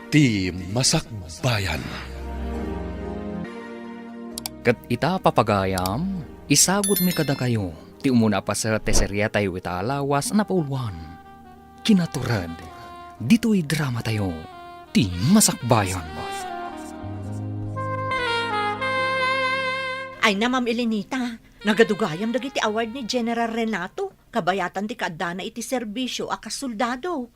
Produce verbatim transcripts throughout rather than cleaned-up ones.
Ti Masakbayan. Ket ita, papagayam, isagutmi kadakayo ti umuna a paset ti seriatayo ita a lawas a napauluan. Kinatured, ditoy dramatayo, Ti Masakbayan. Ay na, Ma'am Elenita, nagadugayam dagiti award ni General Renato, kabayatan ti kaaddana iti serbisio a kasoldado.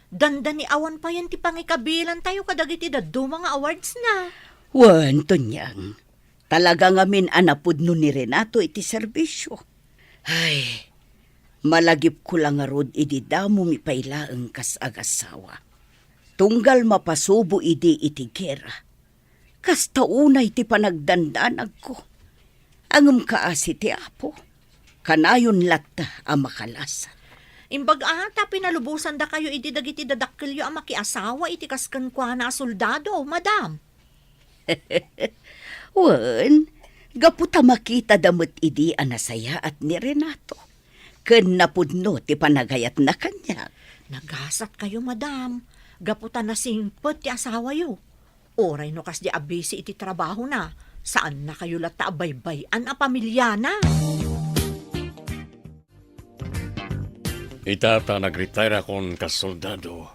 Dandani awan payen ti pangikabilantayo kadagiti dadduma nga awards na. Wen, Tonyang, talaga ngamin a napudno ni Renato iti serbisio. Ay, malagipko la ngarud idi damomi pay laeng kas agasawa. Tunggal mapasubo idi iti gera. Kasta unay ti panagdandanagko. Ngem kaasi ti Apo, kanayon latta a makalasat. Imbag a, ta pinalubosandakayo idi dagiti dadakkelyo a makiasawa iti kas kenkuana a soldado, madam. Wen, gapu ta makitada met idi a nasayaat ni Renato, ken napudno ti panagayatna kaniak. Nagasatkayo, madam, gapu ta nasingpet ti asawayo. Uray no kasdi a busy iti trabahona, saannakayo latta a baybay-an a pamiliana. Ita ta nagretire akon kas soldado,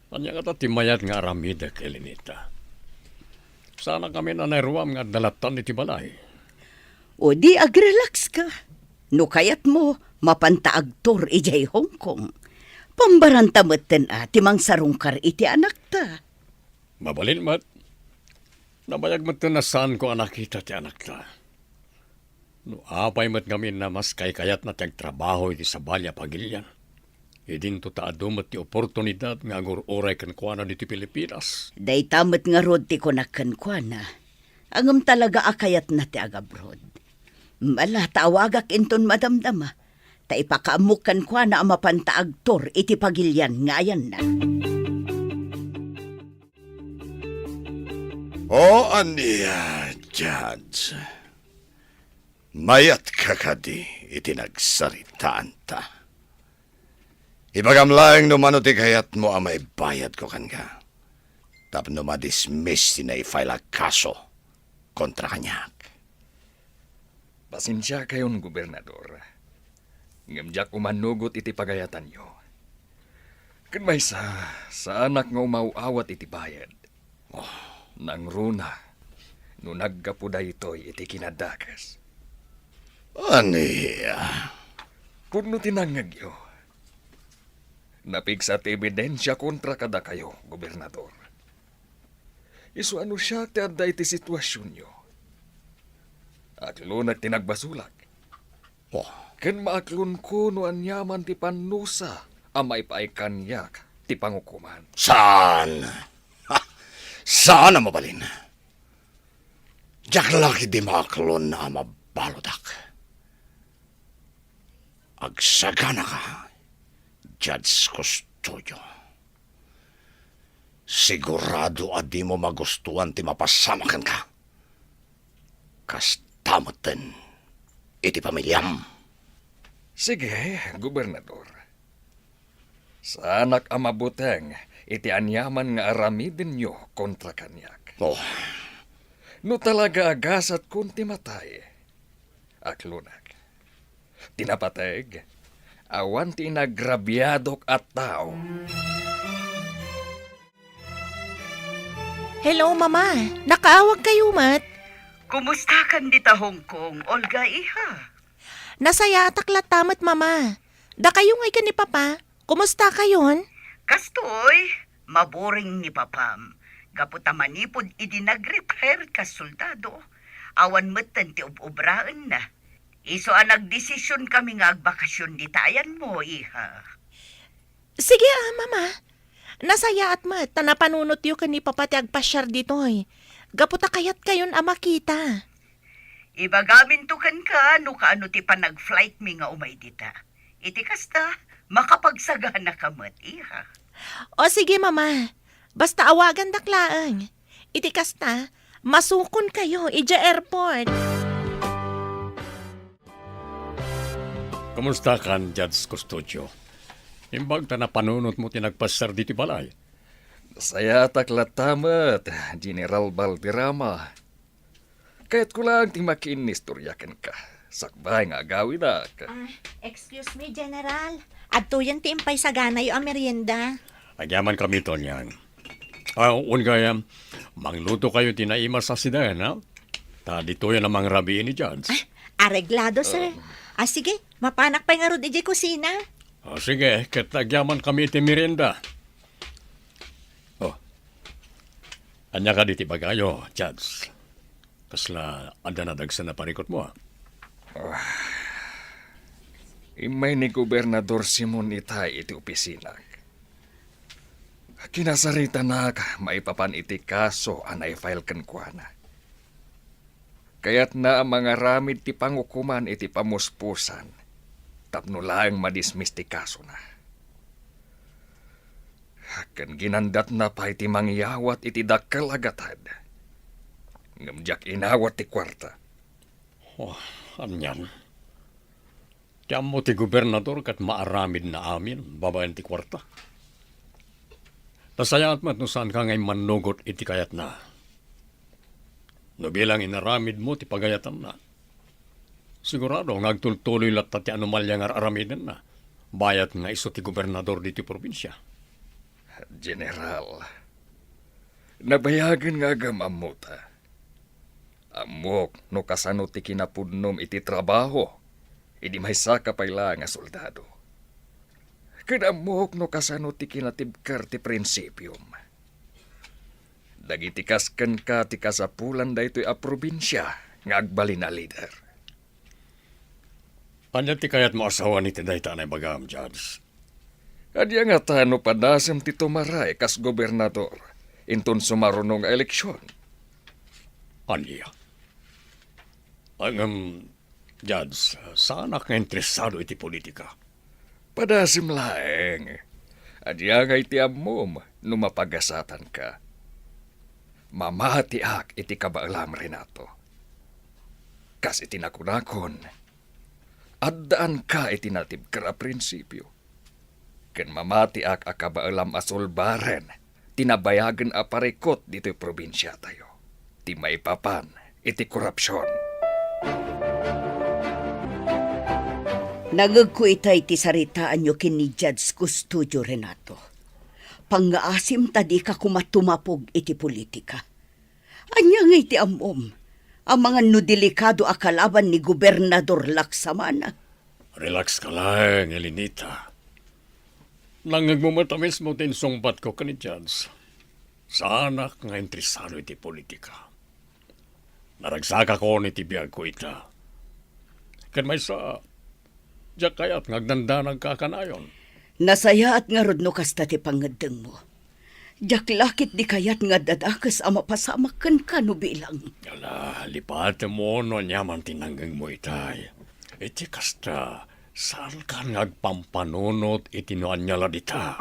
ania ngata ti mayat nga aramidek, Elenita? Saanak ngamin a nairuam nga adda lattan iti balay. O di agrelax ka. No kayatmo, mapanta agtour idiay Hong Kong. Pambaranta metten a ti mangsarungkar iti anakta. Mabalin met. Nabayag metten a saanko a nakita ti anakta. No apay met ngamin a mas kaykayatna ti agtrabaho iti sabali a pagilian, idinto ta adu met ti oportunidad nga agur-uray kenkuana ditoy Pilipinas. Dayta met ngarud ti kunak kenkuana, ngem talaga a kayatna ti agabroad. Ala, ta awagak inton madamdama, ta ipakaammok kenkuana a mapanta agtour iti pagilian nga ayanna. O ania, Judge? Mayatka kadi iti nagsaritaanta? Ibagam laeng no mano ti kayatmo a maibayadko kenka, tapno ma-dismiss ti nai-file a kaso kontra kaniak. Pasensiakayon, Gobernador, ngem diak umanugot iti pagayatanyo. Ken maysa, saanak nga umaw-awat iti bayad. Oh. Nangruna no naggapu daytoy iti kinadakes. Ania? Pudno ti nangngegyo. Napigsa ti ebidensia kontra kadakayo, Gobernador. Isu a no siak ti adda iti situasionyo, aklonek ti nagbasolak. Oh. Ken maaklonko no aniaman ti pannusa a maipaay kaniak ti pangukoman. Saan? Ha! Saan a mabalin. Diak la ketdi maaklon a mabaludak. Agsaganaka, Judge Custodio. Sigurado a dimo magustuan ti mapasamak kenka. Kasta metten iti pamiliam. Sige, Gobernador. Saanak a mabuteng iti aniaman nga aramidenyo kontra kaniak. Oh. No talaga a gasatkon ti matay, aklonek. Ti napateg, awan ti inagrabiadok a tao. Hello, Mama. Nakaawagkayo met? Kumustakan dita Hong Kong, Olga, iha? Nasayaatak latta met, Mama. Dakayo ngay ken ni Papa, kumustakayon? Kastoy, maboring ni Papam. Gapu ta manipud idi nag-retire kas soldado, awan metten ti ub-ubraenna. Isu a nagdesision kami nga agbakasyon dita ayanmo, iha. Sige a, Mama. Nasayaat met ta napanunotyo ken ni Papa ti agpasiar ditoy. Gapu ta kayatkayon a makita. Ibagaminto kenka no kaano ti panag-flight mi nga umay dita. Iti kasta, makapagsaganaka met, iha. O sige, Mama. Basta awagandak laeng. Iti kasta, masukonkayo idiay airport. Kumustakan, Judge Custodio? Imbag ta napanunotmo ti nagpasiar ditoy balay. Sayatak latta met, General Valderrama. Kayatko lang ti makiinnistorya kenka, sakbay nga agawidak. Ah, excuse me, General. Adtoyen ti impaysaganayo a merienda. Agyamankami, Tonyang. Ah, wen gayam, manglutokayo ti naimas a siden, ha? Ta ditoyen a mangrabii ni Judge. Ah, areglado, sir. Ah. Ah, sige, mapanak pay ngarud idiay kusina. Ah, sige, ket agyamankami iti merienda. Oh. Ania kadi ti ibagayo, Judge? Kasla adda nadagsen a parikutmo, a? Ah. Immay ni Gobernador Simon itay iti opisinak. Kinasaritanak maipapan iti kaso a naifile kenkuana. Kayatna a mangaramid ti pangukoman iti pamuspusan tapno laeng madismiss ti kasona. Ken ginandatna pay ti mangyawat iti dakkel a gatad. Ngem diak inawat ti kuarta. Oh, anian? Ti ammo ti gobernador ket maaramidna amin babaen ti kuarta. Nasayaat met no saanka nga immannugot iti kayatna. No bilang inaramidmo ti pagayatanna, sigurado nga agtultuloy latta ti anomalia nga ar-aramidenna, bayat nga isu ti gobernador ditoy probinsia. General, nabayagen nga agam-ammota. Ammok no kasano ti kinapudnom iti trabaho idi maysaka pay laeng a soldado. Ken ammok no kasano ti kinatibker ti prinsipiom. Dagiti kas kenka ti kasapulan daytoy a probinsia nga agbalin a lider. Ania ti kayatmo a sawen iti dayta a naibagam, Judge? Ania ngata no padasem ti tumaray kas gobernador inton sumaruno nga eleksion? Ania? Ngem, Judge, saanak nga interesado iti politika. Padasem laeng. Ania nga iti ammom no mapagasatanka? Mamatiak iti kabaelam, Renato. Kas iti nakunakon, addaanka iti natibker a prinsipio. Ken mamatiak a kabaelam a sulbaren ti nabayagen a parikut ditoy probinsiatayo, ti maipapan iti korupsion. Nangngegko itay ti saritaanyo ken ni Judge Custodio, Renato. Pangngaasim ta dika koma tumapog iti politika. Ania nga iti ammom? Amangan no delikado a kalaban ni Gobernador Laksamana. Relax ka laeng, Elenita. Nangngegmo met a mismo ti insungbatko ken ni Judge. Saanak nga interesado iti politika. Naragsakakon iti biagko ita. Ken maysa, diak kayat nga agdandanagka a kanayon. Nasayaat ngarud no kasta ti pangngeddengmo. Diak la ketdi kayat nga adda dakes a mapasamak kenka no bilang. Ala, lipatemmo no ania man ti nangngegmo itay. Iti kasta, saankan nga agpampanunot iti no ania la dita.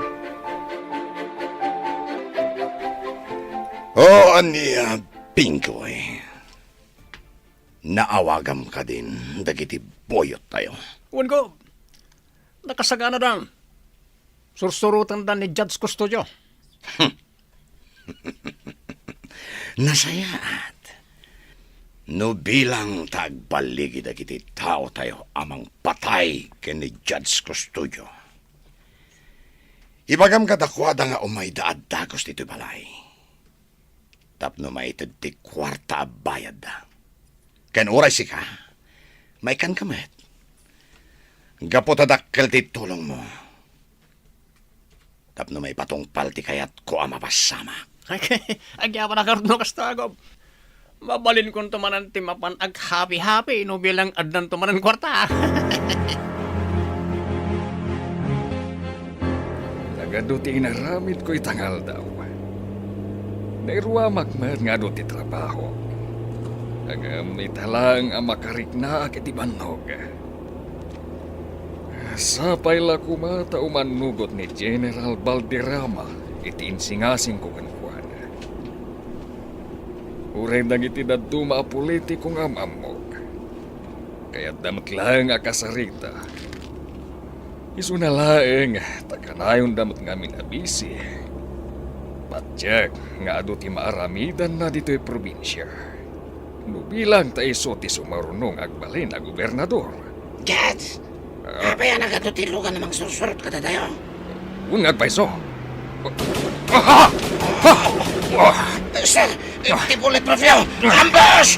O ania, Pinggoy? Naawagam kadin dagiti buyottayo? Wen, Gob. Nakasaganada. Sursurotenda ni Judge Custodio. Nasayaat. No bilang ta agballigi dagiti taotayo a mangpatay ken ni Judge Custodio, ibagam kadakuada nga umayda a dagus ditoy balay tapno maited ti kuarta a bayadda. Ken uray sika, maikkanka met. Gapu ta dakkel ti tulongmo. Tapno maipatungpal ti kayatko a mapasamak. Agyamanak ngarud no kasta, Gob. Mabalinkonto manen ti mapan aghapi-hapi no bilang addanto manen kuarta. Nagadu ti inaramidko ita nga aldaw. Nairuamak met nga adu ti trabaho. Ngem ita laeng a makariknaak iti bannog. Sapay la koma ta umannugot ni General Valderrama iti insingasingko kenkuana. Uray dagiti dadduma a politiko nga am-ammok, kayatda met laeng a kasarita. Isuna laeng ta kanayonda met ngamin a bisi. Diak nga adu ti maaramidanna ditoy probinsia. No bilang ta isu ti sumaruno nga agbalin a gobernador. Judge, Ah. Apay a nagadu ti lugan a mangsursurot kadatayo? Wen nga agpayso. Ah! Ah! Ah! Sir, ti bulletproof yo! Ambush!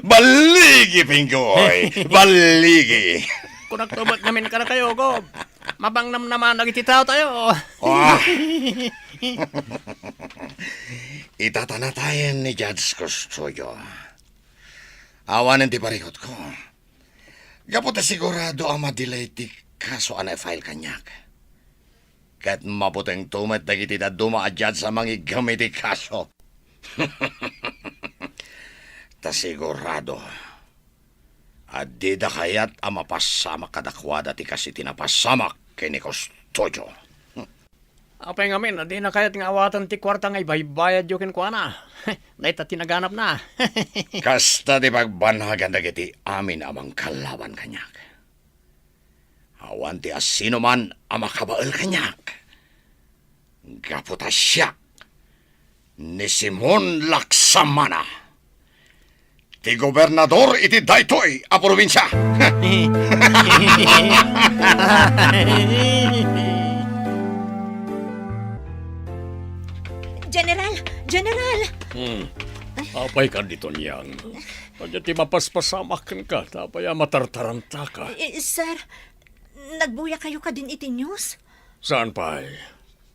Balligi, Pinggoy! Balligi! Kunak to met ngamin kadakayo, Gob. Mapangnamnama dagiti taotayo. Ah. Itatanatayen ni Judge Custodio. Awanen ti parikutko. Gapu ta sigurado a madelay ti kaso a na-file kaniak. Ket mabutengto met dagiti dadduma a judge a mangiggem iti kaso. Ta sigurado a dida kayat a mapasamak kadakuada ti kas iti napasamak ken ni Custodio. Apay ngamin a dina kayat nga awaten ti kuarta nga ibaybayadyo kenkuana? Dayta ti naganapna. Kasta ti pagbanagan dagiti amin a mangkalaban kaniak. Awan ti asinoman a makabael kaniak. Gapu ta siak ni Simon Laksamana, ti gobernador iti daytoy a probinsia. General! General! Hmm. Apay ka dito, Niang? Ania ti mapaspasamak kenka? Apay a matartarantaka? Eh, sir, nagbuya kayo kadin iti news? Saan pay?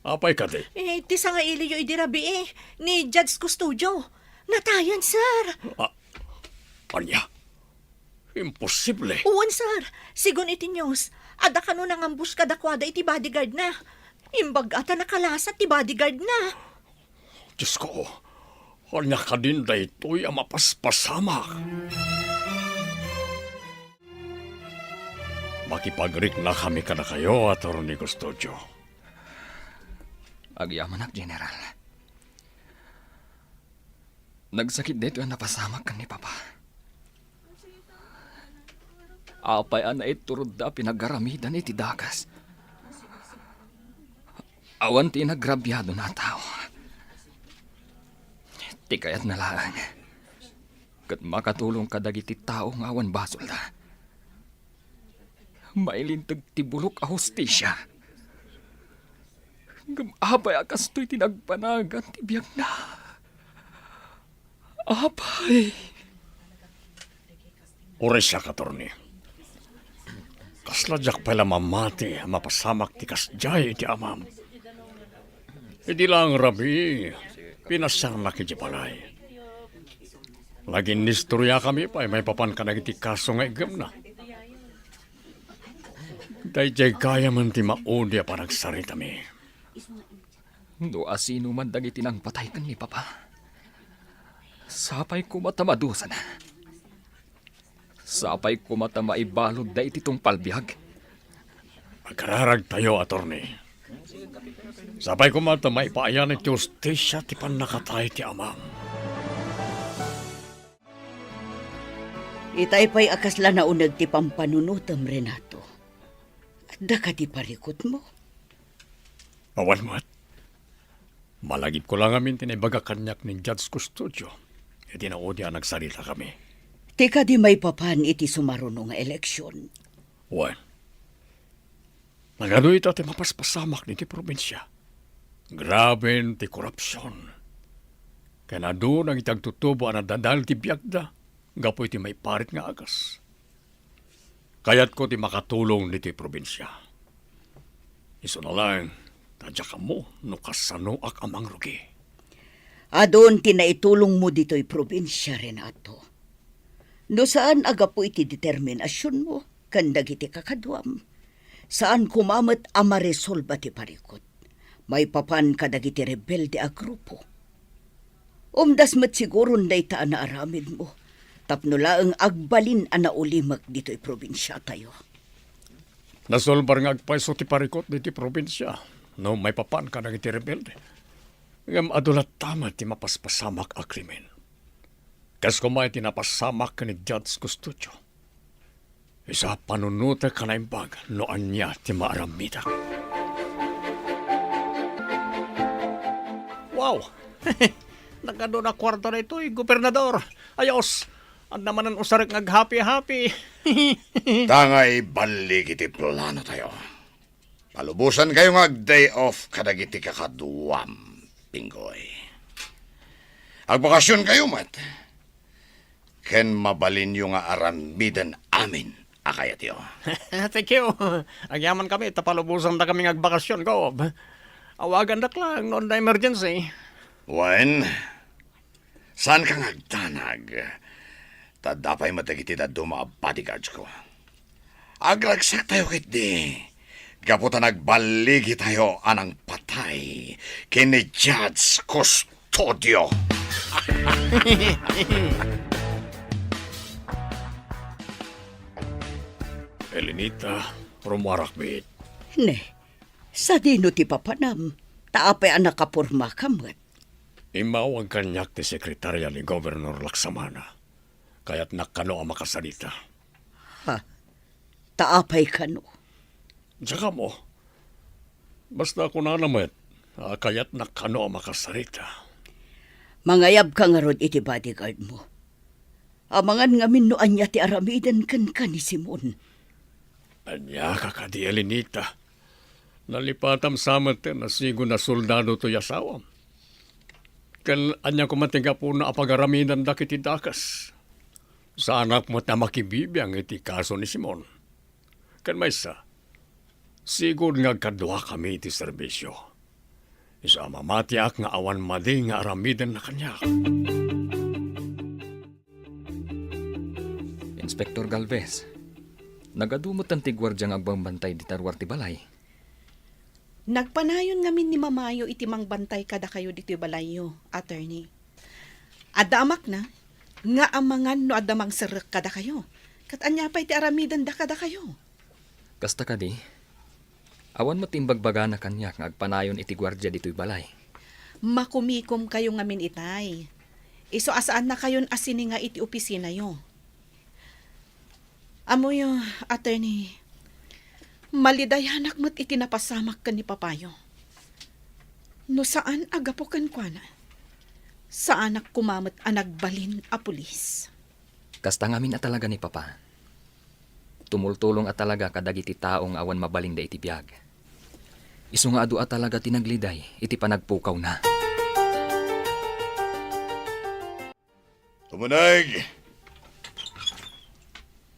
Apay kadi? Eh, ti sangailiyo idi rabii, ni Judge Custodio. Natayan, sir. Ah, ania? Imposible. Wen, sir. Sigun iti news, adda kano nangambush kadakuada iti bodyguard na. Imbag-a ta nakalasat ti bodyguard na. Diyos ko, ania kadin daytoy a mapaspasamak? Makipagriknakami kadakayo, Attorney Custodio. Agyamanak, General. Nagsakit daytoy a napasamak ken ni Papa. Apay a naiturodda a pinagaramidan iti dakes? Awan ti inagrabiadona a tao. Ti kayatna laeng, ket makatulong kadagiti tao nga awan basolda. Mailinteg ti bulok a hustisia. Ngem apay a kastoy ti nagbanagan ti biagna? Apay. Uray siak, Attorney. Kasla diak pay la mamati a mapasamak ti kasdiay iti amam. Idi laeng rabii, pinasiarnak idiay balay. Naginnistoriakami pay maipapan kadagiti kaso nga iggemna. Daydiay gayamen ti maudi a panagsaritami. No asinoman dagiti nangpatay ken ni Papa, sapay koma ta madusana. Sapay koma ta maibaludda iti tungpal biag. Agkararagtayo, Attorney. Sapay koma ta maipaayan iti hustisia ti pannakatay ti amam. Itay pay a kasla nauneg ti pampanunotem, Renato. Adda kadi parikutmo? Awan met. Malagipko la ngamin ti naibaga kaniak ni Judge Custodio iti naudi a nagsaritakami. Ti kadi maipapan iti sumaruno nga eleksion? Wen. Nagadu ita ti mapaspasamak ditoy probinsia. Graben ti korupsion. Ken adu dagiti agtutubo a nadadael ti biagda gapu iti maiparit nga agas. Kayatko ti makatulong ditoy probinsia. Isuna laeng ta diak ammo no kasanoak a mangrugi. Adun ti naitulongmo ditoy probinsia, Renato. No saan a gapu iti determinasionmo ken dagiti kakaduam, saan koma met a maresolba ti parikut maipapan kadagiti rebelde a grupo. Umdas met siguron dayta a naaramidmo tapno laeng agbalin a naulimek ditoy probinsiatayo. Nasulbar nga agpayso ti parikut ditoy probinsia no maipapan kadagiti rebelde. Ngem adu latta met ti mapaspasamak a krimen. Kas koma iti napasamak ken ni Judge Custodio. Isu a panunotek a naimbag no ania ti maaramidek. Wow! Nagadu a kuarta daytoy, Gobernador! Ayos! Adda manen usarek nga aghapi-hapi. Ta nga ibalik iti plano tayo. Palubosankayo nga ag-day off kadagiti kakaduam, Pinggoy. Agbakasionkayo met, ken mabalinyo nga aramiden amin a kayatyo. Thank you. Agyamankami ta palubosandakami nga agbakasion, Gob. Awagandak lang no adda emergency. Wen, saanka nga agdanag. Ta adda pay met dagiti dadduma a bodyguards ko. Agragsaktayo ketdi gapu ta nagballigitayo a nangpatay ken ni Judge Custodio. Elenita, rummuarak met. Ne, sadino ti papanam? Ta apay a nakapormaka met? Immawag kaniak ti sekretarya ni Gobernador Laksamana. Kayatnak kano a makasarita. Ha? Ta apay kano? Diak ammo. Basta kunana met a kayatnak kano a makasarita. Mangayabka ngarud iti bodyguard mo. Amangan ngamin no ania ti aramiden kenka ni Simon. Ania ka kadi, Elenita? Nalipatam sa met a sigud a soldado toy asawam. Ken ania koma ti gapuna a pagaramidanda iti dakes? Saanak met a makibibiang iti kaso ni Simon. Ken maysa, sigud nga agkaduakami iti serbisio. Isu a mamatiak nga awan madi nga aramidenna kaniak. Inspector Galvez, nagadu metten ti guardia nga agbambantay dita ruar ti balay. Nagpanayon ngamin ni Mamayo iti mangbantay kadakayo ditoy balayyo, attorney. Adda amakna nga amangan no adda mangserrek kadakayo. Ket ania pay ti aramidenda kadakayo? Kasta kadi, awan met imbagbagana kaniak nga agpanayon iti guardia ditoy balay. Makumikomkayo ngamin itay. Isu a saannakayon a sininga iti opisinayo. Ammoyo, attorney, malidayanak met iti napasamak ken ni papayo. No saan a gapu kenkuana, saanak koma met a nagbalin a pulis. Kasta ngamin a talaga ni Papa. Tumultulong a talaga kadagiti tao nga awan mabalinda iti biag. Isu nga adu a talaga ti nagliday iti panagpukawna. Tumuneg!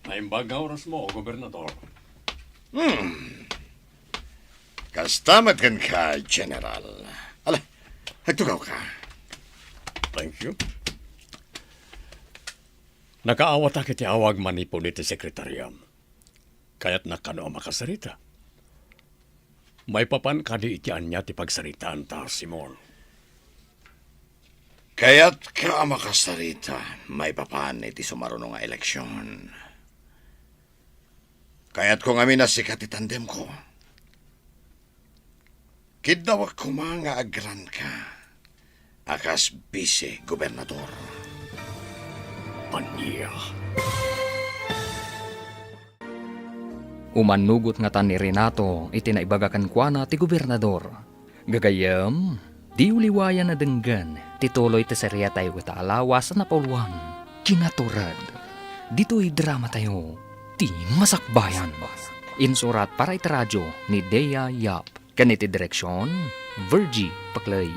Naimbag nga orasmo, Gobernador. Hmm. Kasta met kenka, General. Ala, agtugawka. Thank you. Nakaawatak iti awag manipud iti sekretariam. Kayatnak kano a makasarita? Maipapan kadi iti ania ti pagsaritaanta, Simon? Kayatka a makasarita maipapan iti sumaruno nga eleksion. Kayatko ngamin a sika ti tandemko. Kiddawak koma nga agranka a kas bise-gobernador. Ania? Umannugot ngata ni Renato iti naibaga kenkuana ti gobernador. Gagayyem, diyo liwayan a denggen ti tuloy ti seriatayo ita a lawas a napauluan, Kinatured. Ditoy dramatayo, Ti Masakbayan. Insurat para iti radyo ni Dea Yap. Ken iti direksion, Virgie Paclay.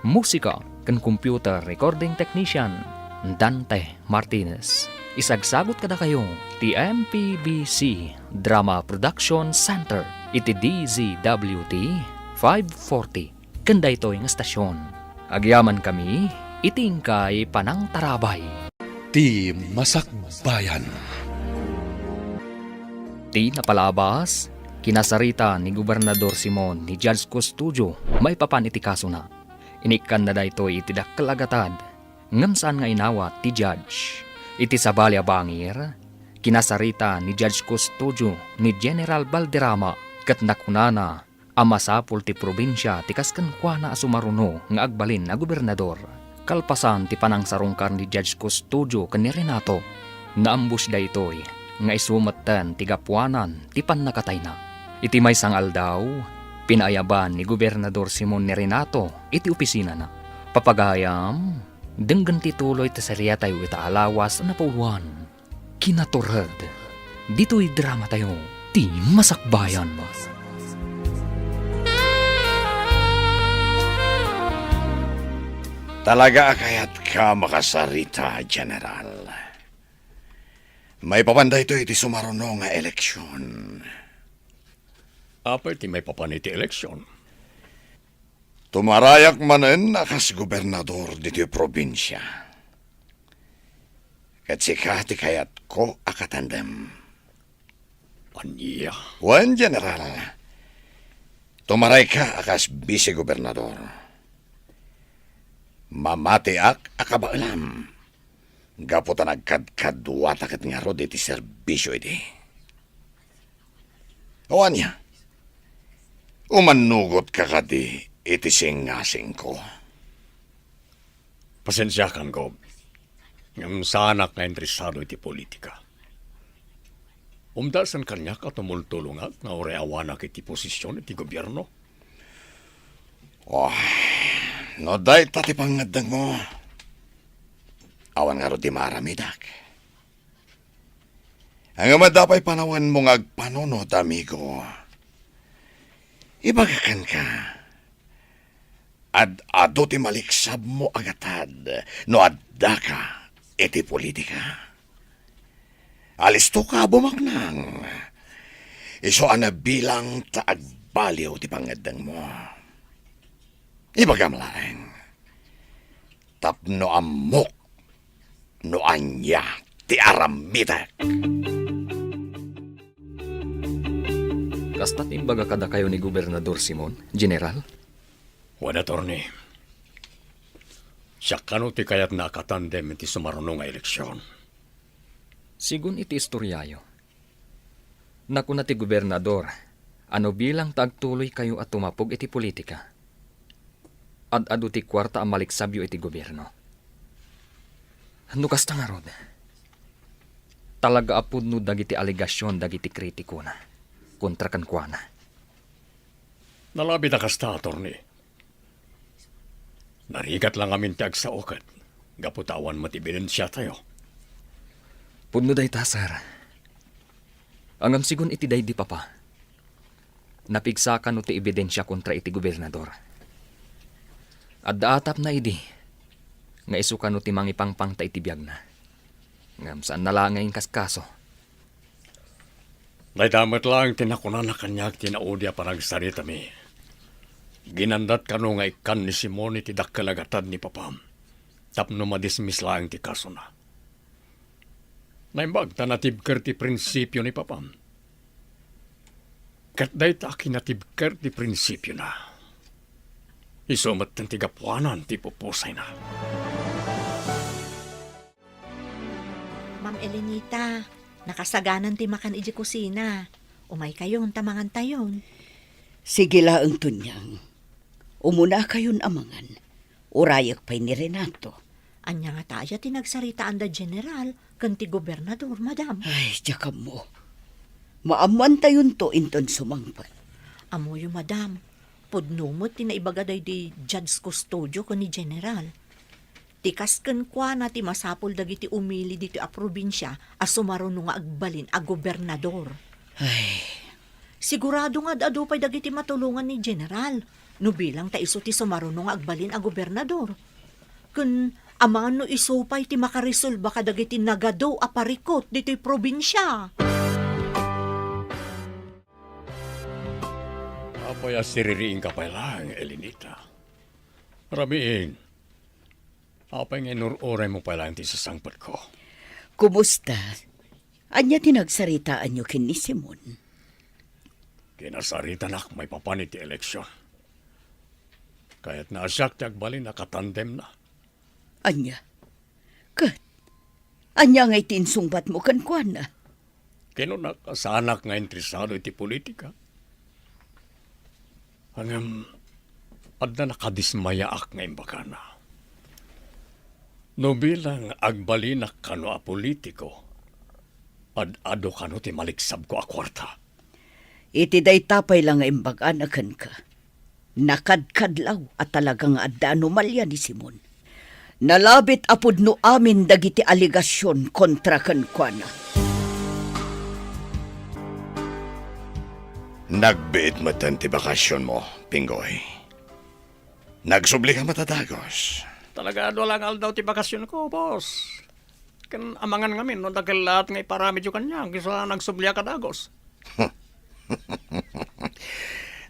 Musika ken computer recording technician, Dante Martinez. Isagsagut kadakayo ti M P B C Drama Production Center iti D Z W T five forty ken daytoy nga estasion. Agyamankami iti inkay panangtarabay. Ti Masakbayan. Ti napalabas, kinasarita ni Gobernador Simon ni Judge Custodio maipapan iti kasona. Inikkanna daytoy iti dakkel a gatad, ngem saan nga inawat ti judge. Iti sabali a bangir, kinasarita ni Judge Custodio ni General Valderrama ket nakunana a masapul ti probinsia ti kas kenkuana a sumaruno nga agbalin a gobernador. Kalpasan ti panangsarungkar ni Judge Custodio ken ni Renato, naambus daytoy nga isu metten ti gapuanan ti pannakatayna. Iti maysa nga aldaw, pinaayaban ni Gobernador Simon ni Renato iti opisinana. Papagayam, denggen ti tuloy ti seriatayo ita a lawas a napauluan. Kinatured, ditoy dramatayo, ti Masakbayan. Talaga a kayatka makasarita, General. Maipapan daytoy iti sumaruno nga eleksion. Apay ti maipapan iti eleksion? Tumarayak manen a kas gobernador ditoy probinsia. Ket sika ti kayatko a katandem. Ania? Wen, General. Tumarayka a kas bise-gobernador. Mamatiak a kabaelam. Gapu ta nagkadkaduata ket ngarud iti serbisio idi. O ania? Umannugotka kadi iti singasingko? Pasensiakan, Gob. Ngem saanak nga interesado iti politika. Umdasen kaniak a tumultulongak nga uray awanak iti posisyon iti gobierno. Oh, no dayta ti pangngeddengmo, awan ngarud ti maaramidak. Ngem adda pay panawenmo nga agpanunot, amigo. Ibagak kenka, ad-adu ti maliksabmo a gatad no addaka iti politika. Alistoka a bumaknang. Isu a nabilang ta agbaliw ti pangngeddengmo. Ibagam laeng, tapno ammok no ania ti aramidek. Kasta ti imbaga kadakayo ni Gobernador Simon, General? Wen, Attorney. Siak kano ti kayatna a katandem iti sumaruno nga eleksion. Sigun iti istoriayo, nakuna ti gobernador a no bilang ta agtuloykayo a tumapog iti politika, ad-adu ti kuarta a maliksabyo iti gobierno. No kasta ngarud, talaga a pudno dagiti alegasion dagiti kritikona kontra kenkuana. Nalabit a kasta, Attorney. Narigat la ngamin ti agsao ket gapu ta awan met ebidensiatayo. Pudno dayta, sir. Ngem sigun iti daydi papa, napigsa kano ti ebidensia kontra iti gobernador. Adda atapna idi nga isu kano ti mangipangpangta iti biagna. Ngem saanna la nga inkaskaso. Dayta met laeng ti nakunana kaniak ti naudi a panagsaritami. Ginandat kano nga ikkan ni Simon iti dakkel a gatad ni papam tapno madismiss laeng ti kasona. Naimbag ta natibker ti prinsipio ni papam. Ket dayta a kinatibker ti prinsipiona, isu metten ti gapuanan ti pupusayna. Ma'am Elenita, nakasaganan ti makan idiay kusina. Umaykayon ta mangantayon. Sige laeng, Tonyang. Umunakayon a mangan. Urayek pay ni Renato. Ania ngata aya ti nagsaritaanda General ken ti gobernador, madam? Ay, diak ammo. Maammoantayonto inton sumangpet. Ammoyo, madam. Pudno met ti naibaga daydi Judge Custodio ken ni General. Ti kas kenkuana ti masapul dagiti umili ditoy a probinsia a sumaruno nga agbalin a gobernador. Ay. Sigurado nga ad-adu pay dagiti matulongan ni General no bilang ta isu ti sumaruno nga agbalin a gobernador. Ken amangan no isu pay ti makaresolba kadagiti nagadu a parikut ditoy probinsia. Apay a siririingka pay laeng, Elenita? Rabiin, apay nga inur-uraymo pay laeng ti sasangpetko? Kumusta? Ania ti nagsaritaanyo ken ni Simon? Kinasaritanak maipapan iti eleksion. Kayatna a siak ti agbalin a katandemna. Ania? Ket ania ngay ti insungbatmo kenkuana? Kinunak a saanak nga interesado iti politika. Ngem, adda nakadismayaak nga imbagana. No bilang agbalinak kano a politiko, ad-adu kano ti maligsabko a kuarta. Iti dayta pay la nga imbagana kenka, nakadkadlaw a talaga nga adda anomalia ni Simon. Nalabit a pudno amin dagiti alegasion kontra kenkuana. Nagbiit metten ti bakasionmo, Pinggoy. Nagsublika met a dagus. Talaga, dua la nga aldaw ti bakasionko, boss. Ken amangan ngamin no dakkel laat nga ipaaramidyo kaniak isu a nagsubliak a dagus.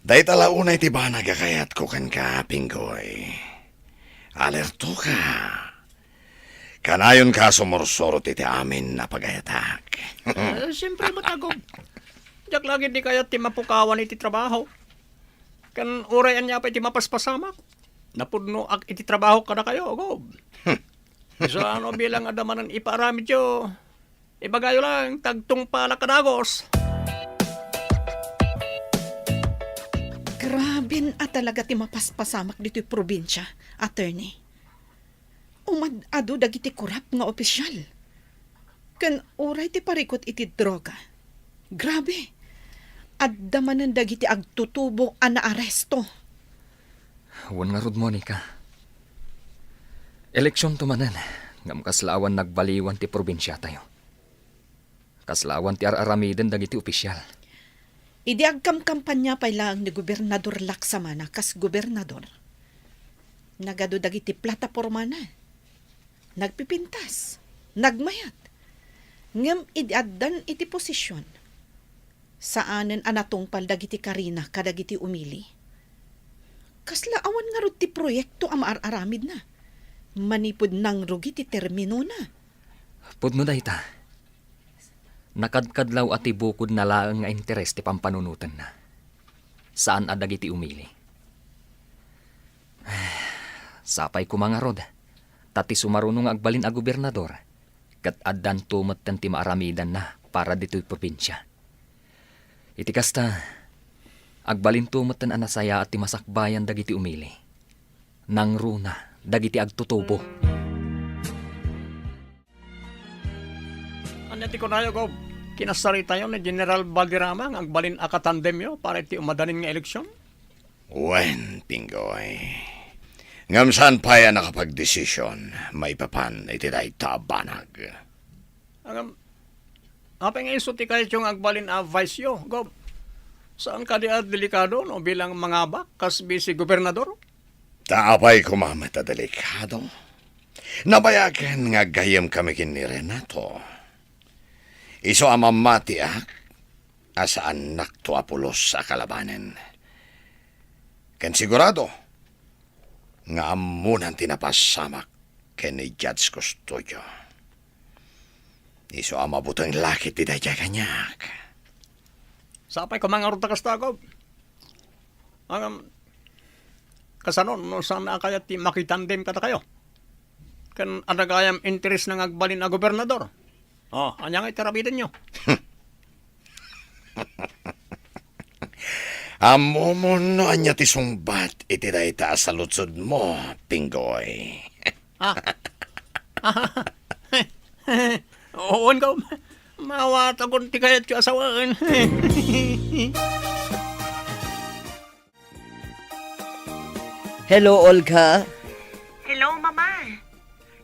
Dayta la unay ti banag a kayatko kenka, Pinggoy. Alertoka. Kanayonka a sumursurot iti amin a pagayatak. Eh, siyempre met, Gob. Diak la ketdi kayat ti mapukawan iti trabaho. Ken uray ania pay ti mapaspasamak, napudnoak iti trabaho kadakayo, Gob. Isu a no bilang adda manen ipaaramidyo, ibagayo lang, tagtungpalak a dagus. Graben a talaga ti mapaspasamak ditoy probinsia, attorney. Umad-adu dagiti korap nga opisyal. Ken uray ti parikut iti droga. Grabe! Adda manen dagiti agtutubo a naaresto. Wen ngarud, Monica. Eleksionto manen, ngem kasla awan nagbaliwan ti probinsiatayo. Kasla awan ti ar-aramiden dagiti opisyal. Idi agkamkampania pay laeng ni Gobernador Laksamana kas gobernador, nagadu dagiti platapormana. Nagpipintas, nagmayat. Ngem idi addan iti posision, saanen a natungpal dagiti karina kadagiti umili. Kasla awan ngarud ti proyekto a maar-aramidna manipud nangrugi ti terminona. Pudno dayta. Nakadkadlaw a ti bukodna laeng nga interes ti pampanunotenna. Saan a dagiti umili. Sapay koma ngarud, ta ti sumaruno nga agbalin a gobernador, ket addanto metten ti maaramidanna para ditoy probinsia. Iti kasta, agbalinto metten a nasayaat ti masakbayan dagiti umili. Nangruna dagiti agtutubo. Ania ti kunayo, Gob? Kinasaritayo ni General Valderrama nga agbalin a katandemyo para iti umadanin nga eleksion? Wen, Pinggoy. Ngem saan pay a nakapagdesision maipapan iti dayta a banag. Ngem, apay nga isu ti kayatyo nga agbalin a vice-yo, Gob? Saan kadi a delikado no bilang mangabak kas bisi gobernador? Ta apay koma met a delikado? Nabayagen nga aggayyemkami ken ni Renato. Isu a mamatiak a saannakto a pulos a kalabanen. Ken sigurado nga ammonan ti napasamak ken ni Judge Custodio. Isu a mabuteng la ketdi daydiay kaniak. Sapay koma ngarud ta kasta, Gob. Ngem, kasano no saan a kayat ti makitandem kadakayo? Ken adda gayam interesna nga agbalin a gobernador? Oh, ania nga iti aramidenyo? Ammomon no ania ti sungbat iti dayta a saludsodmo, Pinggoy. Ah. Wen, Gob. Maawatakon ti kayatyo a sawen. Hello, Olga. Hello, Mama.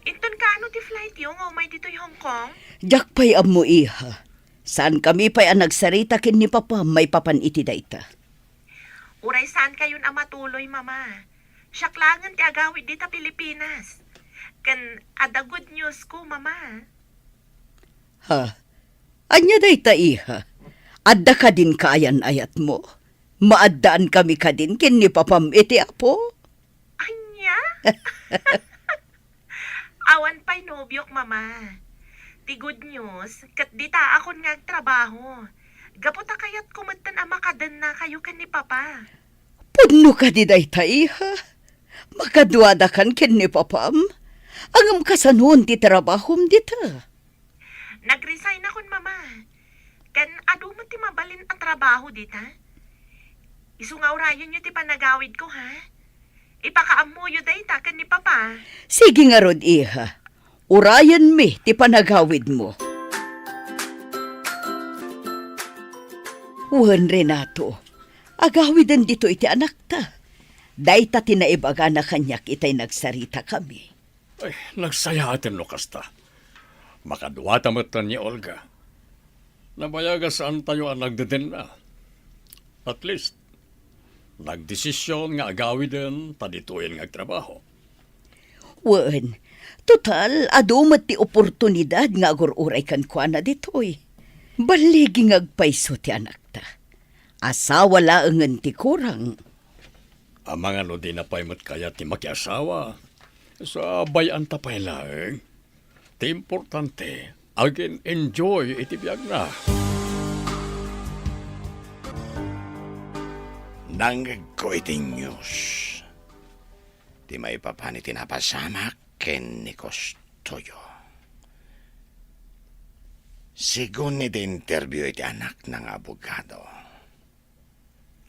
Inton kaano ti flightyo nga umay ditoy Hong Kong? Diak pay ammo, iha. Saankami pay a nagsarita ken ni Papa maipapan iti dayta. Uray saankayon a matuloy, Mama. Siak laengen ti agawid dita Pilipinas. Ken adda good news ko, Mama. Ha? Ania dayta, iha? Adda kadin kaayan-ayatmo? Maaddaan kami kadin ken ni Papam iti Apo? Ania? Awan pay nobiok, Mama. Ti good news, ket ditaakon nga agtrabaho. Gapu ta kayatko metten a makadennakayo ken ni Papa. Pudno kadi dayta, iha? Makaduadakan ken ni Papam? Ngem kasanoon ti trabahom dita? Nag-resignakon, Mama. Ken adu met ti mabalin a trabaho dita. Isu nga urayenyo ti panagawidko, ha? Ipakaammoyo dayta ken ni Papa. Sige ngarud, iha. Urayenmi ti panagawidmo. Wen, Renato, agawiden ditoy ti anakta. Dayta ti naibagana kaniak itay nagsaritakami. Ay, nagsayaaten no kasta. Makaduata met ni Olga. Nabayag a saantayo a nagdedenna. At least, nagdesisyon nga agawiden ta ditoyen nga agtrabaho. Wen, total, adu met ti oportunidad nga agur-uray kenkuana ditoy. Balligi nga agpayso ti anakta. Asawa laengen ti kurang. Amangan no dina pay met kayat ti makiasawa, sa bay-anta pay laeng. Ti importante, agin-enjoy iti biagna. Nangngegko iti news ti maipapan iti napasamak ken ni Custodio. Segun iti interview iti anakna nga abogado,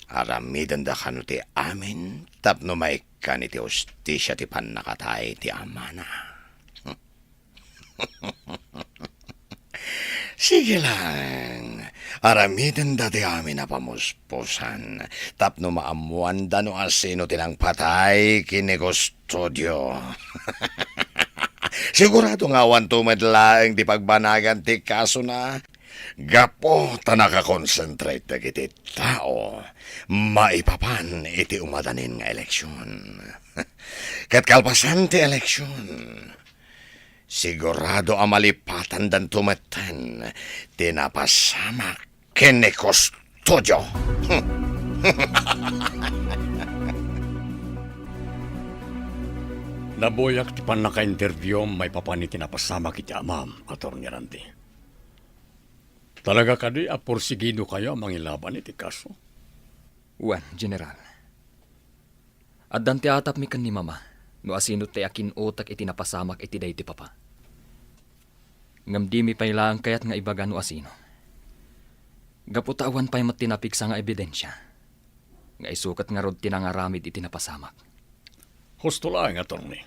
aramidenda kano ti amin tapno maikkan iti hustisia ti pannakatay ti amana. Sige lang, aramidenda ti amin a pamuspusan tapno maammoanda no asino ti nangpatay ken ni Custodio. Sigurado nga awanto met laeng ti pagbanagan ti kasona. Gapu ta nakakonsentrate dagiti tao maipapan iti umadanin nga eleksion. Ket kalpasan ti eleksion, sigurado a malipatandanto metten ti napasamak ken ni Custodio. Nabuyak ti pannakainterviewam maipapan iti napasamak iti amam, Attorney Randy. Talaga kadi a porsigidokayo a mangilaban iti kaso? Wen, General. Addan ti atapmi ken ni Mama no asino ti akin-utek iti napasamak iti daydi Papa. Ngem dimi pay laeng kayat nga ibaga no asino. Gapu ta awan pay met ti napigsa nga ebidensia nga isu ket ngarud ti nangaramid iti napasamak. Husto laeng, Attorney.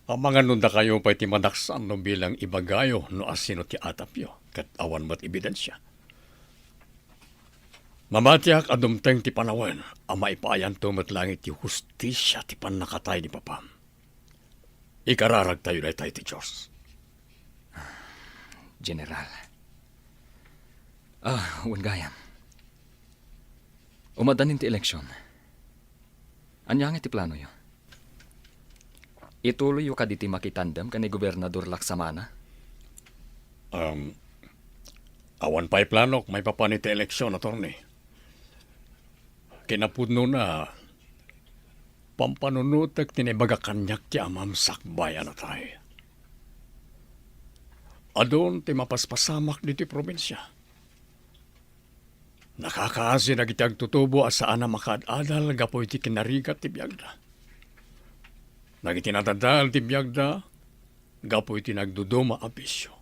Amangan no dakayo pay ti madaksan no bilang ibagayo no asino ti atapyo, ket awan met ebidensia. Mamatiak a dumteng ti panawen a maipaayanto met laeng iti hustisia ti pannakatay ni Papam. Ikararagtayo dayta iti Dios. General. Ah, wen gayam. Umadanin ti eleksion. Ania nga ti planoyo? Ituloyyo kadi ti makitandem ken ni Gobernador Laksamana? Um, awan pay planok maipapan iti eleksion, Attorney. Kinapudnona, pampanunotek ti naibaga kaniak ti amam sakbay a natay. Adun ti mapaspasamak ditoy probinsia. Nakakaasi dagiti agtutubo a saan a makaad-adal gapu iti kinarigat ti biagda. Dagiti nadadael ti biagda gapu iti nagduduma a bisio.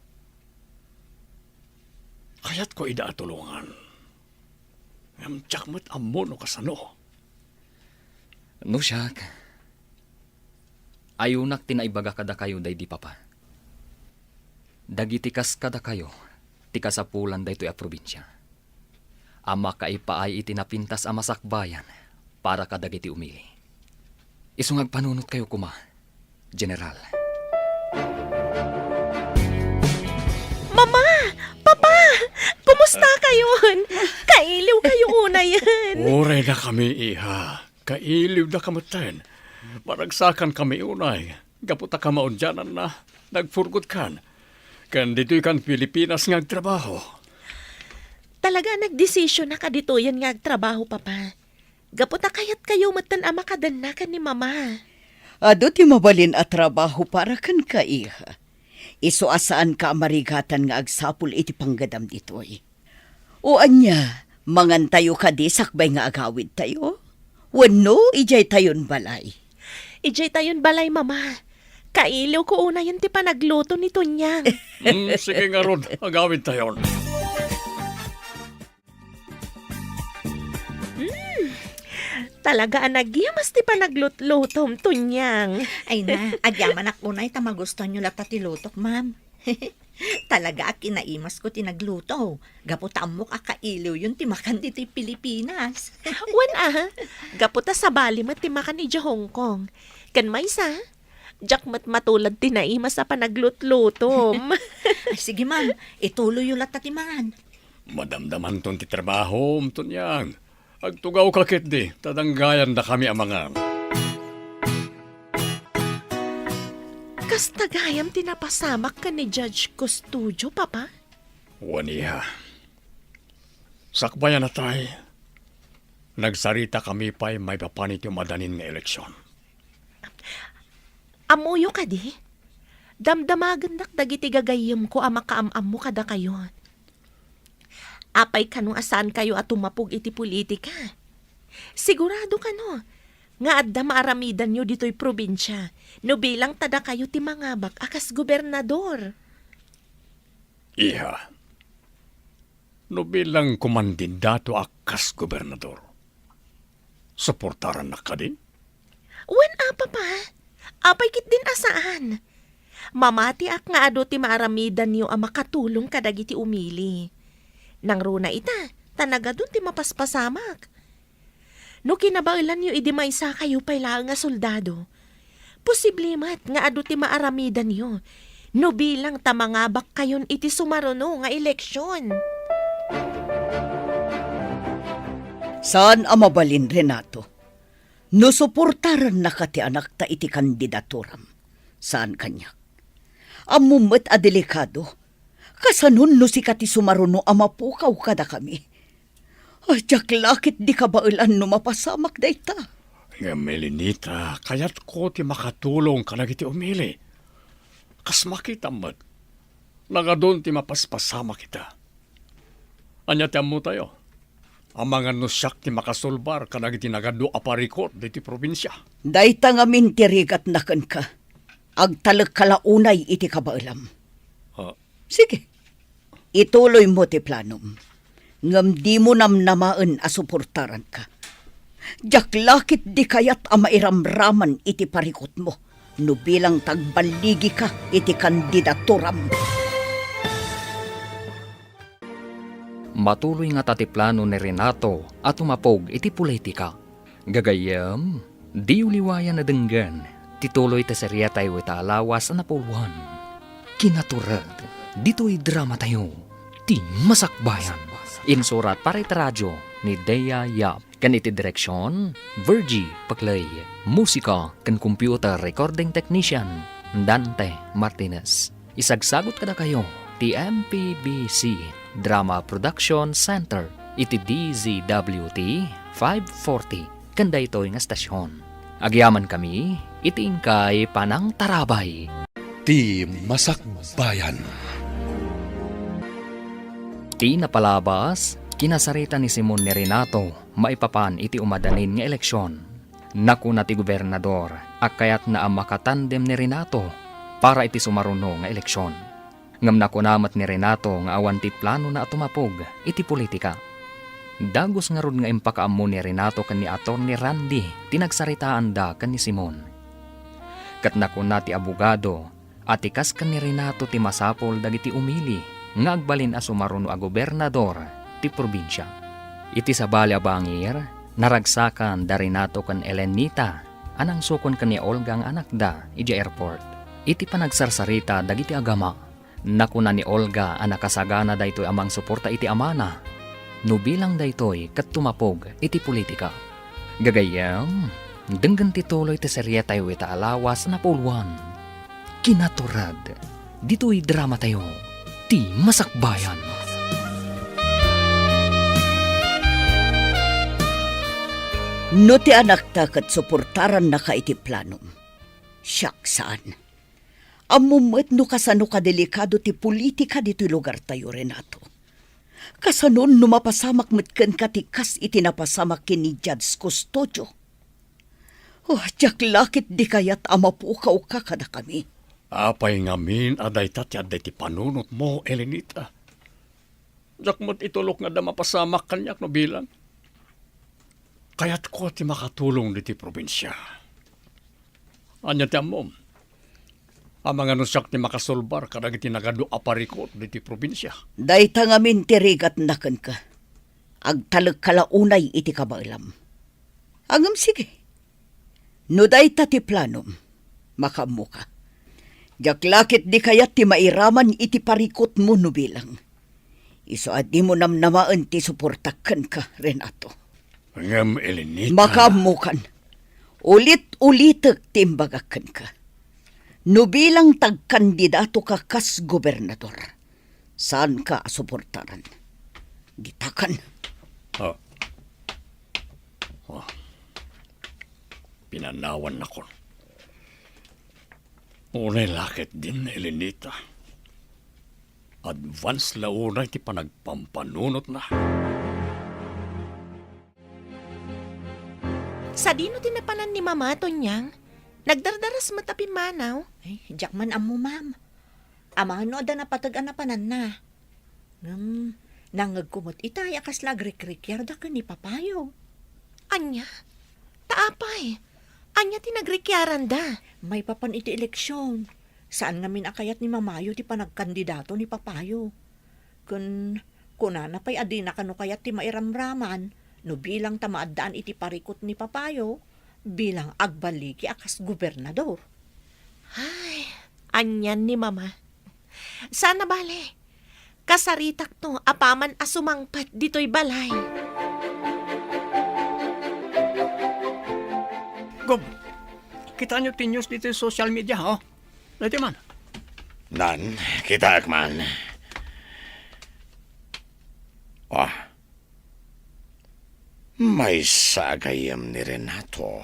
Kayatko ida a tulongan. Ngem diak met ammo no kasano. No siak, ayunak ti naibaga kadakayo daydi Papa. Dagiti kas kadakayo ti kasapulan daytoy a probinsia a makaipaay iti napintas a masakbayan para kadagiti umili. Isu nga agpanunotkayo koma, General. Mama! Papa! Kumusta kayon? Kailiw kayo unayen. Uray dakami, iha. Kailiw daka metten. Maragsakankami unay. Gapu ta kamaudiananna, nagpurgotkan. Ken ditoykan Pilipinas nga agtrabaho. Talaga a nagdesisionnak a ditoyen nga agtrabaho, Papa. Gapu ta kayatkayo metten a makadenna ken ni Mama. Adu ti mabalin a trabaho para kenka, iha. Isu a saanka a marigatan nga agsapul iti panggadam ditoy. O ania, mangantayo kadi sakbay nga agawidtayo? Wenno, idiay tayon balay? Idiay tayon balay, Mama. Kailiwko unayen ti panagluto ni Tonyang. Mm, sige ngarud, agawidtayon. Mm, Talaga a nagyamas ti panaglutlutom, Tonyang. Ay na, agyamanak unay ta magustuanyo latta ti lutok, ma'am. Talaga a kinaimasko ti nagluto. Gapu ta ammok a kailiwyon ti makan ditoy Pilipinas. Wen a, gapu ta sabali met ti makan idiay Hong Kong. Ken maysa, diak met matulad ti naimas a panaglutlutom. Ay, sige, ma'am. Ituloyyo latta ti mangan. Madamdamanton ti trabahom, Tonyang. Agtugawka ketdi, ta danggayandakami a mangan. Kasta gayam ti napasamak ken ni Judge Custodio, Papa? Wen, iha. Sakbayan a tay, nagsaritakami pay maipapan iti umadanin nga eleksion. Ammoyo kadi? Damdamagendak dagiti gagayyemko a makaam-ammo kadakayo. Apay kano a saankayo a tumapog iti politika? Sigurado kano nga adda maaramidanyo ditoy probinsia no bilang ta dakayo ti mangabak a kas gobernador? Iha, no bilang kumandidato a kas gobernador, suportarannak kadi? Wen a, Papa. Apay ketdin a saan? Mamatiak nga adu ti maaramidanyo a makatulong kadagiti umili. Nangruna ita, ta nagadun ti mapaspasamak. No kinabaelanyo idi maysakayo pay laeng a soldado, posible met nga adu ti maaramidanyo no bilang ta mangabakkayon iti sumaruno nga eleksion. Saan a mabalin, Renato. No suportarannaka ti anakta iti kandidaturam, saan kaniak. Ammom met a delikado. Kasanon no sika ti sumaruno a mapukaw kadakami? Ay, diak la ketdi kabaelan no mapasamak dayta. Ngem, Elenita, kayatko ti makatulong kadagiti umili. Kas makitam met, nagadun ti mapaspasamak ita. Ania ti ammotayo? Amangan no siak ti makasulbar kadagiti nagadu a parikut ditoy probinsia. Dayta ngamin ti rigatna kenka. Agtalekka la unay iti kabaelam. Ha? Sige. Ituloymo ti planom. Ngem dimo namnamaen a suportaranka. Diak la ketdi kayat a mairamraman iti parikutmo no bilang ta agballigika iti kandidaturam. Matuloy ngata ti plano ni Renato a tumapog iti politika. Gagayyem, diyo liwayan a denggen ti tuloy ti seriatayo ita a lawas a napuloan. Kinatured, ditoy dramatayo, Ti Masakbayan. Insurat para iti radio ni Dea Yap. Ken iti direksion, Virgie Paclay. Musika ken computer recording technician, Dante Martinez. Isagsagut kadakayo ti M P B C Drama Production Center iti D Z W T five forty ken daytoy nga estasion. Agyamankami iti inkay panangtarabay. Ti Masakbayan. Ti napalabas, kinasarita ni Simon ni Renato maipapan iti umadanin nga eleksion. Nakuna ti gobernador a kayatna a makatandem ni Renato para iti sumaruno nga eleksion. Ngem nakuna met ni Renato nga awan ti planona a tumapog iti politika. Dagus ngarud nga impakaammo ni Renato ken ni Attorney Randy ti nagsaritaanda ken ni Simon. Ket nakuna ti abogado a ti kas ken ni Renato ti masapul dagiti umili nga agbalin a sumaruno a gobernador ti probinsia. Iti sabali a bangir, naragsakan da Renato ken Elenita a nangsukon ken ni Olga nga anakda idiay airport. Iti panagsarsarita dagiti agama, nakuna ni Olga a nakasagana daytoy a mangsuporta iti amana no bilang daytoy ket tumapog iti politika. Gagayyem, denggen ti tuloy ti serietayo ita a lawas a napuloan. Kinatured, ditoy dramatayo, Ti Masakbayan. No ti anakta ket suportarannaka iti planom, siak saan. Ammom met no kasano kadelikado ti politika ditoy lugartayo, Renato. Kasanon no mapasamak met kenka ti kas iti napasamak ken ni Judge Custodio? Oh, diak la ketdi kayat a mapukawka kadakami. Apay ngamin a dayta ti adda iti panunotmo, Elenita? Diak met itulok nga adda mapasamak kaniak no bilang. Kayatko ti makatulong ditoy probinsia. Ania ti ammom? Amangan no siak ti makasulbar kadagiti nagadu a parikut ditoy probinsia. Dayta ngamin ti rigatna kenka. Agtalekka la unay iti kabaelam. Ngem sige. No dayta ti planom, makaammoka. Diak la ketdi kayat ti mairaman iti parikutmo no bilang. Isu a dimo namnamaen ti suportak kenka, Renato. Ngem, Elenita. Makaammokan. Ulit-ulitek ti imbagak kenka. No bilang ti agkandidatoka kas gobernador, saanka a suportaran. Ditakan. Ah. Ah. Pinanawannakon. Unay la ketdin, Elenita. Advance la unay ti panagpampanunotna. Sadino ti napanan ni Mama, Tonyang? Nagdardaras met a pimmanaw. Ay, diak man ammo, ma'am. Amangan no adda napateg a napananna. Ngem, nangngegko met itay a kasla agrikrikiarda ken ni Papayo. Ania? Ta apay, ania ti nagrikrikiaranda? Maipapan iti eleksyon, saan ngamin a kayat ni Mamayo ti panagkandidato ni Papayo. Ken kunana pay a dina kano kayat ti mairamraman no bilang ta maaddaan iti parikut ni Papayo bilang agbaligi a kas gobernador. Ay, anian ni Mama. Saan a bale. Kasaritakto apaman a sumangpet ditoy balay. Gob, kitaenyo ti news ditoy social media, oh. Daytoy man. Nan, kitaek man. Ah. Maysa a gayyem ni Renato.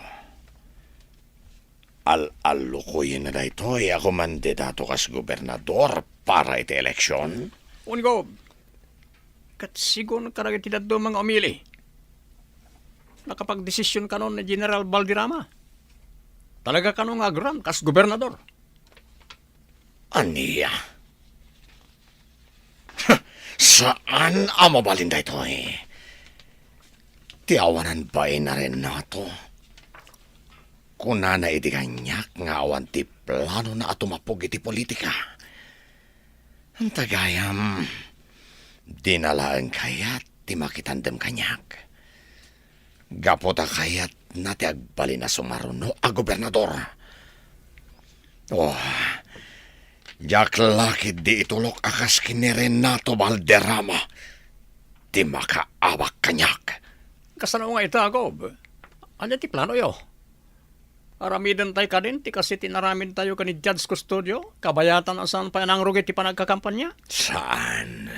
Al-allukoyenna daytoy a kumandidato kas gobernador para iti eleksyon? Wen, Gob. Ket sigun kadagiti dadduma nga umili, nakapagdesisyon kano ni General Valderrama. Talaga kano nga agraman kas gobernador. Ania? Saan a mabalin daytoy. Ti awanan bain a Renato. Kunana iti kaniak nga awan ti planona a tumapog iti politika. Anta gayam, dina laeng kayat ti makitandem kaniak. Gapu ta kayatna ti agbalin a sumaruno a gobernador. Oh, diak la ketdi itulok a kas ken ni Renato Valderrama ti makaawak kaniak. Kasano nga ita, Gob? Ania ti planoyo? Aramidentayo kadin ti kas iti inaramidtayo ken ni Judge Custodio, kabayatan a saan pay a nangrugi ti panagkakampanya? Saan.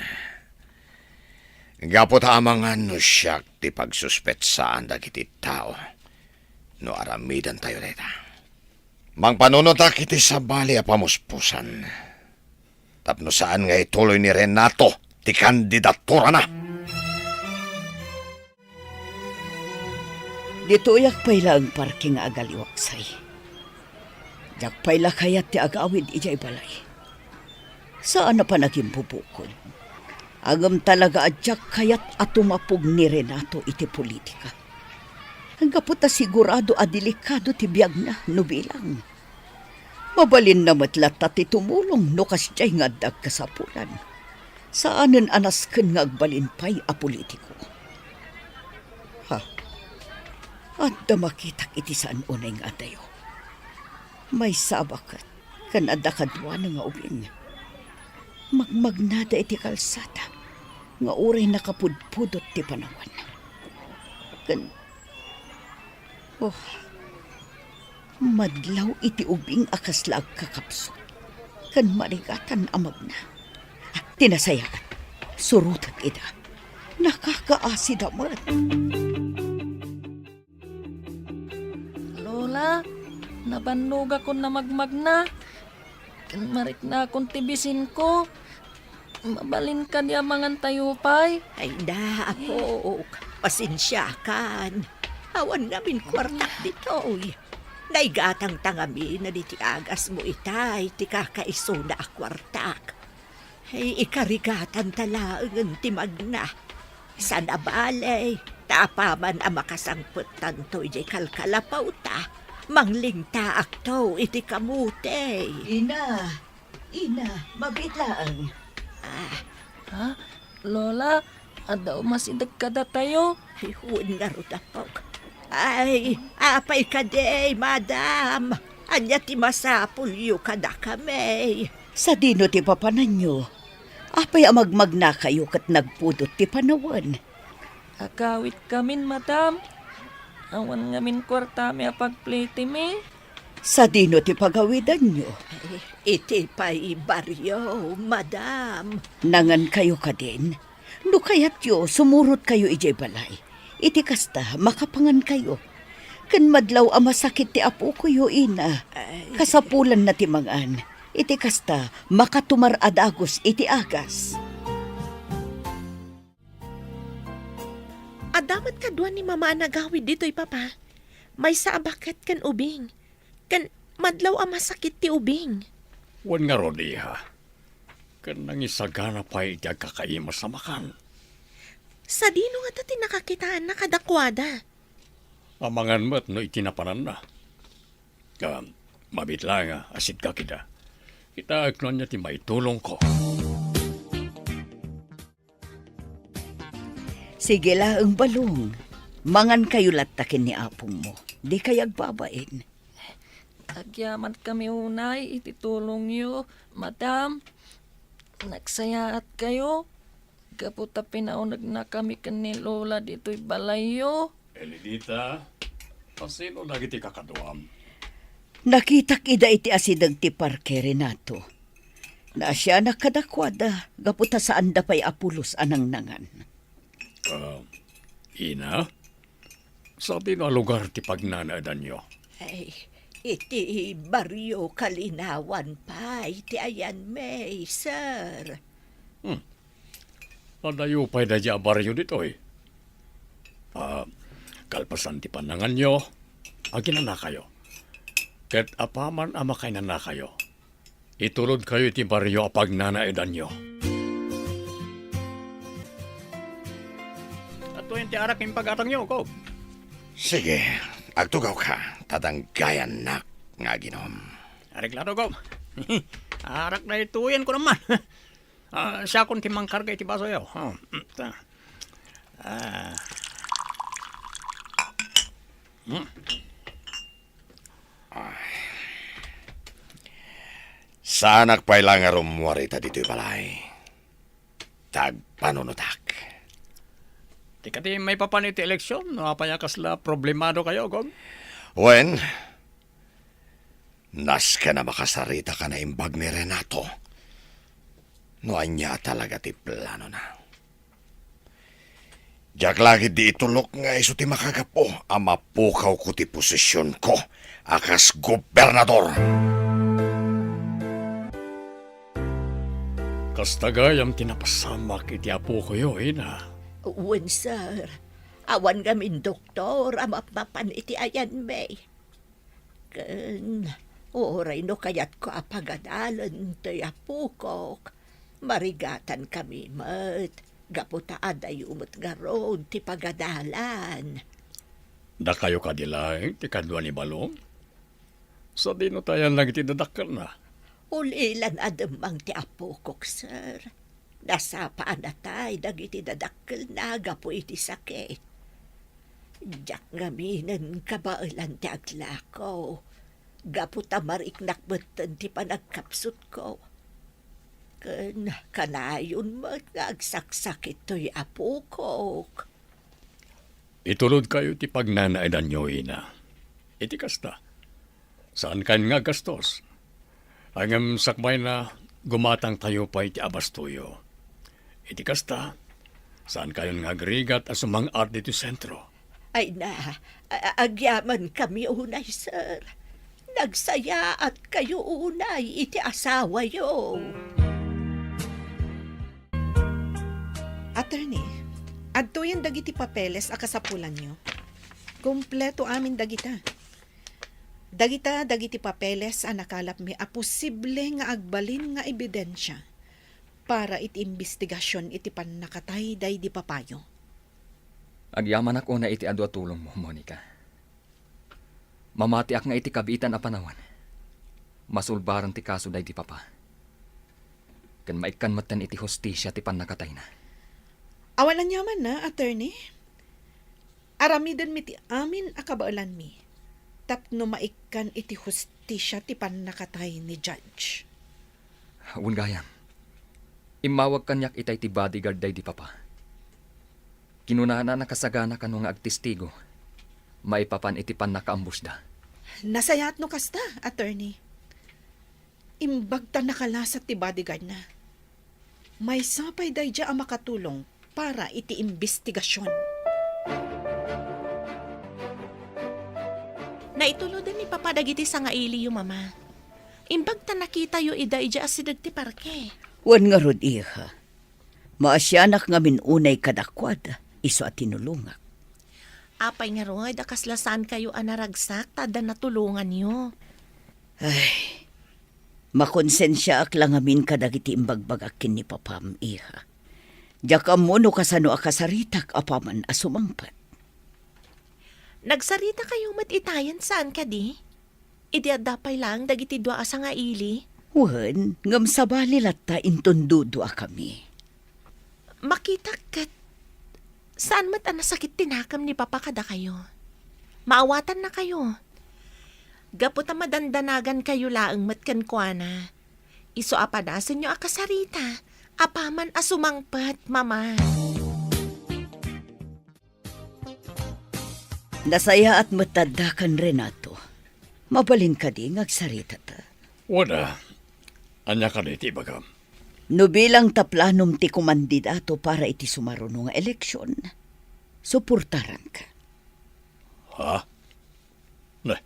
Gapu ta amangan no siak ti pagsuspetsaan dagiti tao no aramidentayo dayta. Mangpanunotak iti sabali a pamuspusan tapno saan nga ituloy ni Renato ti kandidaturana. Ditoyak pay laeng parke nga agaliwaksay. Diak pay la kayat ti agawid idiay balay. Saan a panagimbubukod. Ngem talaga a diak kayat a tumapog ni Renato iti politika. Gapu ta sigurado a delikado ti biagna no bilang. Mabalinna met latta ti tumulong no kasdiay nga adda agkasapulan. Saanen a nasken nga agbalin pay a politiko. Ha? Adda makitak iti saan unay nga adayo. Maysa a baket ken adda kaduana nga ubing. Magmagnada iti kalsada nga uray nakapudpudot ti panawan. Ken, oh, madlaw iti ubing a kasla agkakapsut ken marigatan a magna. Ti nasayaat, surotek ida. Nakakaasida met. Lola, nabannogakon a magmagna. Ken mariknakon ti bisinko. Mabalin kadi a mangantayo pay? Ay na, apok. Pasensiakan. Awan ngamin kuartak ditoy. Naigatangta ngamin a ditoy agasmo itay ti kakaisuna a kuartak. Ay, ikarigatanta laengen ti magna. Saan a bale, ta apaman a makasangpettanto idiay kalkalapawta, manglingtaakto iti kamote. Ina, ina, mabiit laeng. Ah. Ha? Lola, adda umasideg kadatayo? Ay, wen ngarud, apok. Ay, apay kadi, madam? Ania ti masapulyo kadakami? Sadino ti papananyo? Apay a magmagnakayo ket nagpudot ti panawen? Agawidkamin, madam. Awan ngamin kuartami a pagplitimi. Sadino ti pagawidanyo? Iti pay barrio, madam. Nangankayo kadin? No kayatyo, sumurotkayo idiay balay. Iti kasta, makapangankayo. Ken madlaw a masakit ti apokoyo, ina. Ay. Kasapulanna ti mangan. Iti kasta, makatumar a dagus iti agas. Adda met kadua ni Mama a nagawid ditoy, Papa. Maysa a baket ken ubing. Ken madlaw a masakit ti ubing. Wen ngarud, iha. Ken nangisagana pay iti agkakaimas a makan. Sadino ngata ti nakakitaanna kadakuada? Amangan met no iti napananna. Ngem, mabiit laeng a asiddek ida. Kitaek no ania ti maitulongko. Sige laeng, Balong. Mangankayo latta ken ni apongmo. Dikay agbabain. Agyamankami unay iti tulongyo, madam. Nagsayaatkayo gapu ta pinaunegnakami ken ni Lola ditoy balayyo. Elinita, kasino dagiti kakaduam? Nakitak ida iti asideg ti parke, Renato. Naasianak kadakuada gapu ta saanda pay a pulos a nangnangan. Ah, ina? Sadino a lugar ti pagnanaedanyo? Ay, iti barrio Kalinawan pay ti ayanmi, sir. Hmm. Adayo pay daydi a barrio ditoy. Ah, kalpasan ti pannanganyo, aginanakayo. Ket apaman a makainanakayo, itulodkayo iti barrio a pagnanaedanyo. Adtoyen ti arak nga impagatangyo, Gob. Sige, agtugawka, ta danggayannak nga aginom. Areglado, Gob. Arak daytoyen ko naman. Ah, siakon ti mangkarga iti basoyo. Oh, mm, ta. Ah. Hmm. Saanak pay la nga rummuar ita ditoy balay. Ta agpanunotak. Di kadi maipapan iti eleksion no apay a kasla problemadokayo, Gob? Wen, nasken a makasarita ka naimbag ni Renato. No ania talaga ti planona? Diak la ketdi itulok nga isu ti makagapu a mapukawko ti posisionko a kas gobernador. Kasta gayam ti napasamak iti apokoyo, ina. Wen, sir. Awan ngamin doktor a mapmapan iti ayanmi. Ken uray no kayatko a pagadalen ti apokok, marigatankami met gapu ta adayo met ngarud ti pagadalan. Dakayo kadi laeng ti kadua ni Balong? Sadino ti ayan lang iti dadakkelna? Ulilan a demmang ti apokok, sir. Nasapa a natay dagiti dadakkelna gapu iti sakit. Diak ngaminen kabaelan ti aglako, gapu ta mariknak metten ti panagkapsutko. Ken kanayon met nga agsaksakit toy apokok. Itulodkayo ti pagnanaedanyo, ina. Iti kasta, saankayon nga aggastos. Ngem sakbayna, gumatangtayo pay ti abastoyo. Iti kasta, saankayon nga agrigat a sumang-at ditoy sentro. Ay na, a-, agyamankami unay, sir. Nagsayaatkayo unay iti asawayo. Attorney, adtoyen dagiti papeles a kasapulanyo. Kompleto amin dagita. Dagita dagiti papeles a nakalapmi a posible nga agbalin nga ebidensia para iti imbestigasion iti pannakatay daydi papayo. Agyamanak unay iti adu a tulongmo, Monica. Mamatiak nga iti kabiitan a panawen, masulbaren ti kaso daydi papa. Ken maikkan metten iti hustisia ti pannakatayna. Awan aniamanna, attorney. Aramidenmi ti amin a kabaelanmi tapno maikkan iti hustisia ti pannakatay ni Judge. Wen gayam, immawag kaniak itay ti bodyguard daydi papa. Kinunana a nakasagana kano nga agtestigo maipapan iti pannakaambusda. Nasayaat no kasta, attorney. Imbag ta nakalasat ti bodyguardna. Maysa pay daydiay a makatulong para iti imbestigasion. Naituloden ni Papa dagiti sangailiyo, Mama. Imbag ta nakitayo ida idiay asideg ti parke. Wen ngarud, iha. Maasianak ngamin unay kadakuada, isu a tinulongak. Apay ngarud a kasla saankayo a naragsak ta adda natulonganyo? Ay, makonsensiaak la ngamin kadagiti imbagbagak ken ni papam, iha. Diak ammo no kasano a kasaritak apaman a sumangpet. Nagsaritakayo met itayen saan kadi? Idi adda pay laeng dagiti dua a sangaili? Wen, ngem sabali latta inton duduakami. Makitak ket saan met a nasakit ti nakemna ni Papa kadakayo. Maawatannakayo. Gapu ta madandanagankayo laeng met kenkuana, isu a padasenyo a kasarita apaman a sumangpet, Mama. Nasayaat met adda ken Renato. Mabalin kadi nga agsaritata? Wen a, ania kadi ti ibagam? No bilang ta planom ti kumandidato para iti sumaruno nga eleksion, suportaranka. Ha? Ne.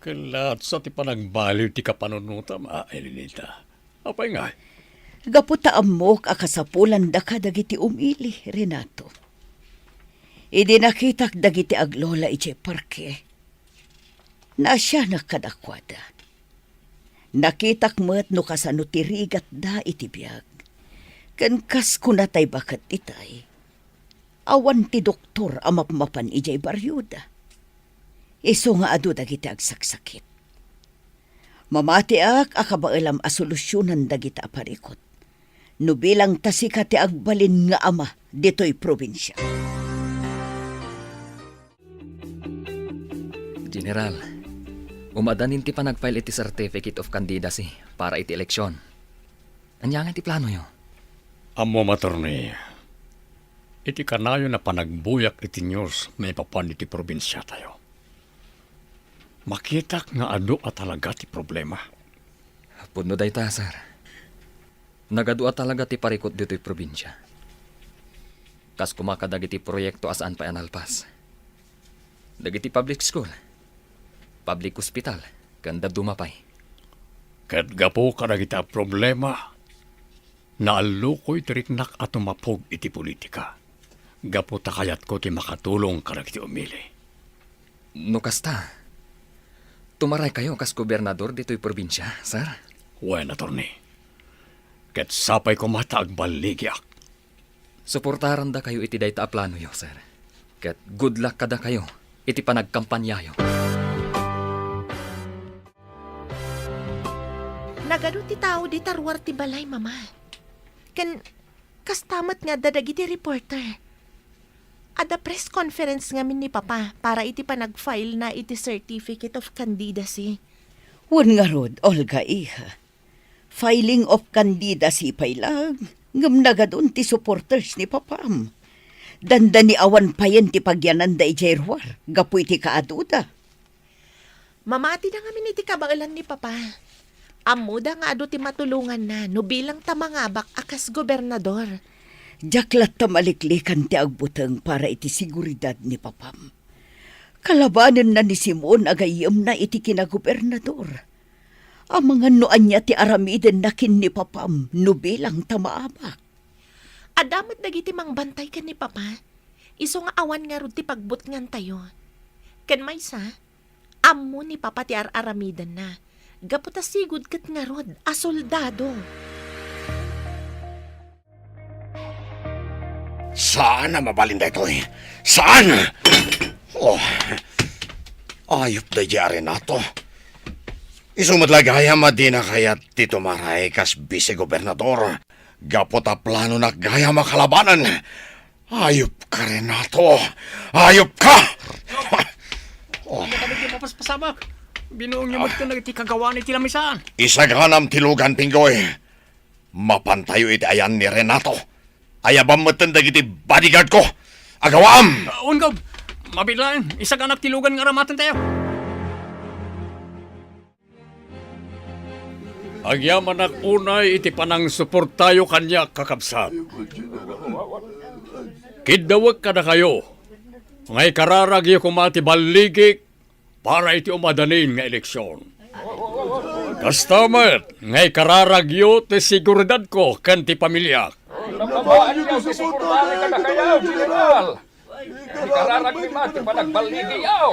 Ket laatsa ti panagbaliw ti kapanunotam, a Elenita. Apay ngay? Gapu ta ammok a kasapulandaka dagiti umili, Renato. Idi nakitak dagiti aglola idiay parke, naasianak kadakuada. Nakitak met no kasano ti rigatda iti biag. Ken kas kuna tay baket itay, awan ti doktor a mapmapan idiay barioda. Isu nga adu dagiti agsaksakit. Mamatiak a kabaelam a solusionan dagita a parikut. No bilang ta sika ti agbalin nga ama ditoy probinsia. General, umadanin ti panagfile iti Certificate of Candidacy para iti eleksion. Ania ngay ti planoyo? Ammom, attorney, iti kanayon a panagbuyak iti news maipapan iti probinsiatayo, makitak nga adu a talaga ti problema. Pudno dayta, sir. Nagadu a talaga ti parikut ditoy probinsia. Kas koma kadagiti proyekto a saan pay a nalpas. Dagiti public school, public hospital, ken dadduma pay. Ket gapu kadagita a problema, naallukoy ti riknak a tumapog iti politika. Gapu ta kayatko ti makatulong kadagiti umili. No kasta, tumaraykayo kas gobernador ditoy probinsia, sir? Wen, attorney. Ket sapay koma ta agballigiak. Suportarandakayo iti dayta a planoyo, sir. Ket good luck kadakayo iti panagkampanyayo. Nagadu ti tao dita ruar ti balay, Mama. Ken kasta met nga adda dagiti reporter. Adda press conference ngamin ni Papa para iti panag-file na iti Certificate of Candidacy. Wen ngarud, Olga, iha. Filing of candidacy pay laeng, ngem nagadun ti supporters ni Papam. Dandani awan payen ti pagyananda idiay ruar gapu iti kaaduda. Mamatida ngamin iti kabaelan ni Papa. Ammoda nga adu ti matulonganna no bilang ta mangabak a kas gobernador. Diak latta maliklikan ti agbuteng para iti seguridad ni Papam. Kalabanenna ni Simon a gayyemna iti kinagobernador. Amangan no ania ti aramidenna ken ni Papam no bilang ta maabak. Adda met dagiti mangbantay ken ni Papa. Isu nga awan ngarud ti pagbutngantayo. Ken maysa, ammo ni Papa ti ar-aramidenna. Gapu ta sigud ket ngarud a soldado. Saan a mabalin daytoy. Saan? Oh. Ayup daydiay a Renato. Isu met la gayam a dina kayat ti tumaray kas bise-gobernador. Gapu ta planonak gayam a kalabanen. Ayup ka, Renato. Ayup ka! Oh. Ania kadagiti mapaspasamak? Binuongyo met ken dagiti kagawaan iti lamisaan. Isaganam ti lugan, Pinggoy. Mapantayo iti ayan ni Renato. Ayabam metten dagiti bodyguard ko. Agawaam! Ah, wen, Gob. Mabiit laeng, isaganak ti lugan nga aramatentayo. Agyamanak unay iti panangsuportayo kaniak, kakabsat. Kiddawek kadakayo nga ikararagyo koma ti balligik para iti umadanin nga eleksion. Kasta met nga ikararagyo ti seguridadko ken ti pamiliak. Napabaanyo ti suportami kadakayo, General. Ikararagmi man ti panagballigiyo.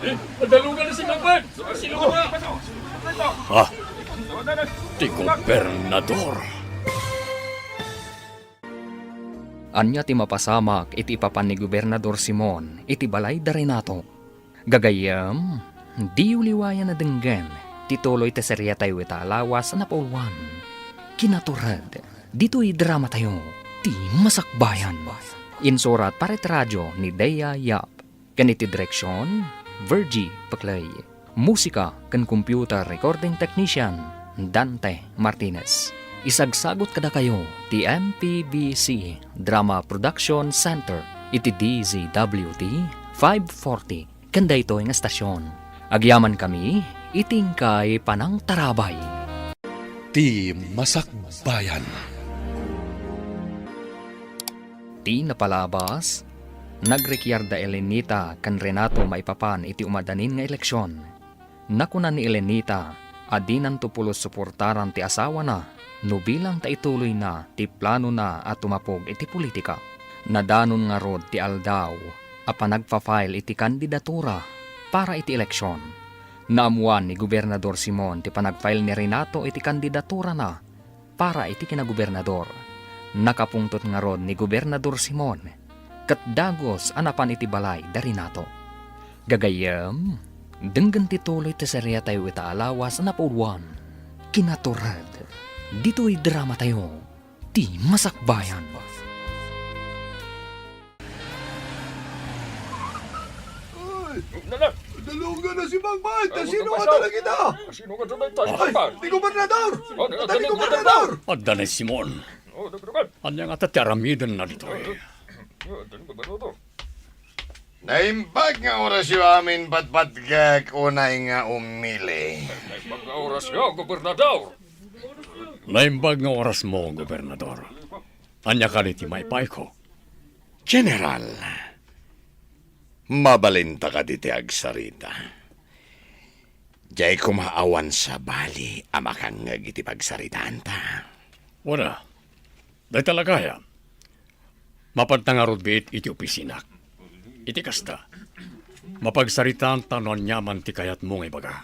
Eh, nadalugan na si Kapag. Sino ka ba? Ah, ti gobernador. Ania ti mapasamak iti ipapan ni Gobernador Simon iti balay da Renato? Gagayyem, diyo liwayan a denggen ti tuloy ti seriatayo ita a lawas a napauluan. Kinatured, ditoy dramatayo, ti Masakbayan. Insurat para iti radio ni Dea Yap. Ken iti direksion, Virgie Peclay. Musika ken computer recording technician, Dante Martinez. Isagsagut kadakayo ti M P B C Drama Production Center iti D Z W T five forty ken daytoy nga estasion. Agyamankami iti inkay panangtarabay. Ti Masakbayan. Ti napalabas, nagrekiar da Elenita ken Renato maipapan iti umadanin nga eleksion. Nakuna ni Elenita a dinanto pulos suportaran ti asawana no bilang ta ituloyna ti planona a tumapog iti politika. Nadanon ngarud ti aldaw a panagpa-file iti kandidatura para iti eleksion. Naammoan ni Gobernador Simon ti panag-file ni Renato iti kandidaturana para iti kinagobernador. Nakapungtot ngarud ni Gobernador Simon ket dagus a napan iti balay da Renato. Gagayyem, denggen ti tuloy ti seriatayo ita a lawas a napauluan. Kinatured, ditoy dramatayo, ti Masakbayan. Ay! Nana! Dalugan na si Bangban! Ta sino nga talaga ita? Sino nga talaga ita? Ay, ti gobernador! Adda ni gobernador! Adda ni Simon. Ania ngata ti aramidenna ditoy? Naimbag nga orasyo amin, patpatgek, unay nga umili. Naimbag nga orasyo, gobernador. Naimbag nga orasmo, gobernador. Ania kadi ti maipaayko? General, mabalinta kadi ti agsarita? Diay koma awan sabali a makangngeg iti pagsaritaanta. Wen a, dayta la gayam. Mapanta ngarud biit iti opisinak. Iti kasta, mapagsaritaanta no aniaman ti kayatmo nga ibaga.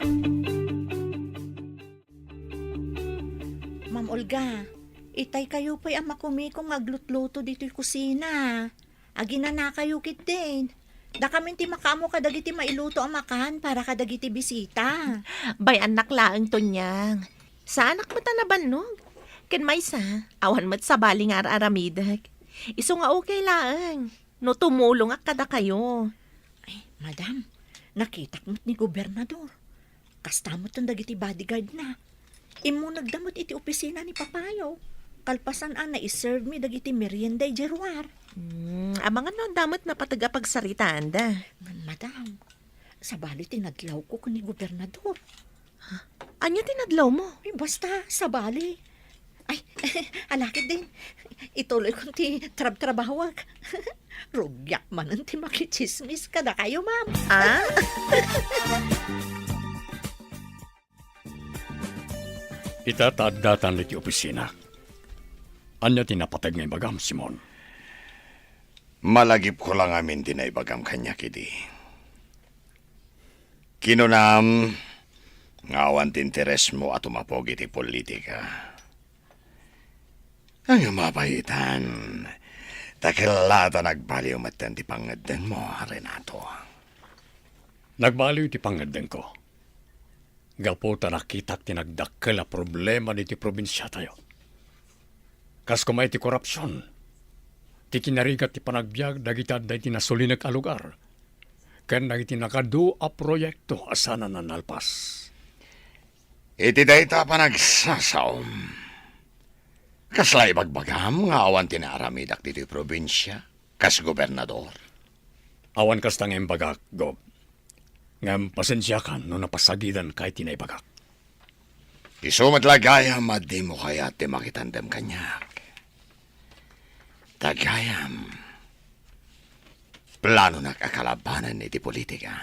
Ma'am Olga, itaykayo pay a makumikong nga aglutluto ditoy kusina. Aginanakayo ketdin. Dakamin ti makaammo kadagiti mailuto a makan para kadagiti bisita. Bay-annak laeng, Tonyang. Saanak met a nabannog. Ken maysa, awan met sabali nga ar-aramidek. Isu nga okay laeng no tumulongak kadakayo. Ay, madam, nakitak met ni gobernador. Kasta met dagiti bodyguard na. Immunegda met iti opisina ni Papayo. Kalpasan a naiserve mi dagiti merienda idiay ruar. Hmm, amangan no adda met napateg a pagsaritaanda. Ngem, madam, sabali ti nadlawko ken ni gobernador. Ania ti nadlawmo? Ay, basta, sabali. Ay, ala ketdin. Ituloykon ti trabtrabahok. Rugiak manen ti makitsismis kadakayo, ma'am. Ah? Ita ta addatan iti opisina. Ania ti napateg nga ibagam, Simon? Malagipko la ngamin ti naibagam kaniak idi. Kinunam nga awan ti interesmo a tumapog iti politika. Ay, mabayitan. Ta kella ta nagbaliw metten ti pangngeddengmo, Renato. Nagbaliw ti pangngeddengko. Gapu ta nakitak ti nagdakkel a problema ditoy probinsiatayo. Kas koma iti korupsion, ti kinarigat ti panagbiag dagiti adda iti nasulinek a lugar, ken dagiti nakadu a proyekto a saan a nalpas. Iti dayta a panagsasaom, kasla ibagbagam nga awan ti naaramidak ditoy probinsia kas gobernador? Awan kasta nga imbagak, Gob. Ngem pasensiakan no napasagidanka iti naibagak. Isu met la gayam a dimo kayat ti makitandem kaniak. Ta gayam, planonak a kalabanen iti politika.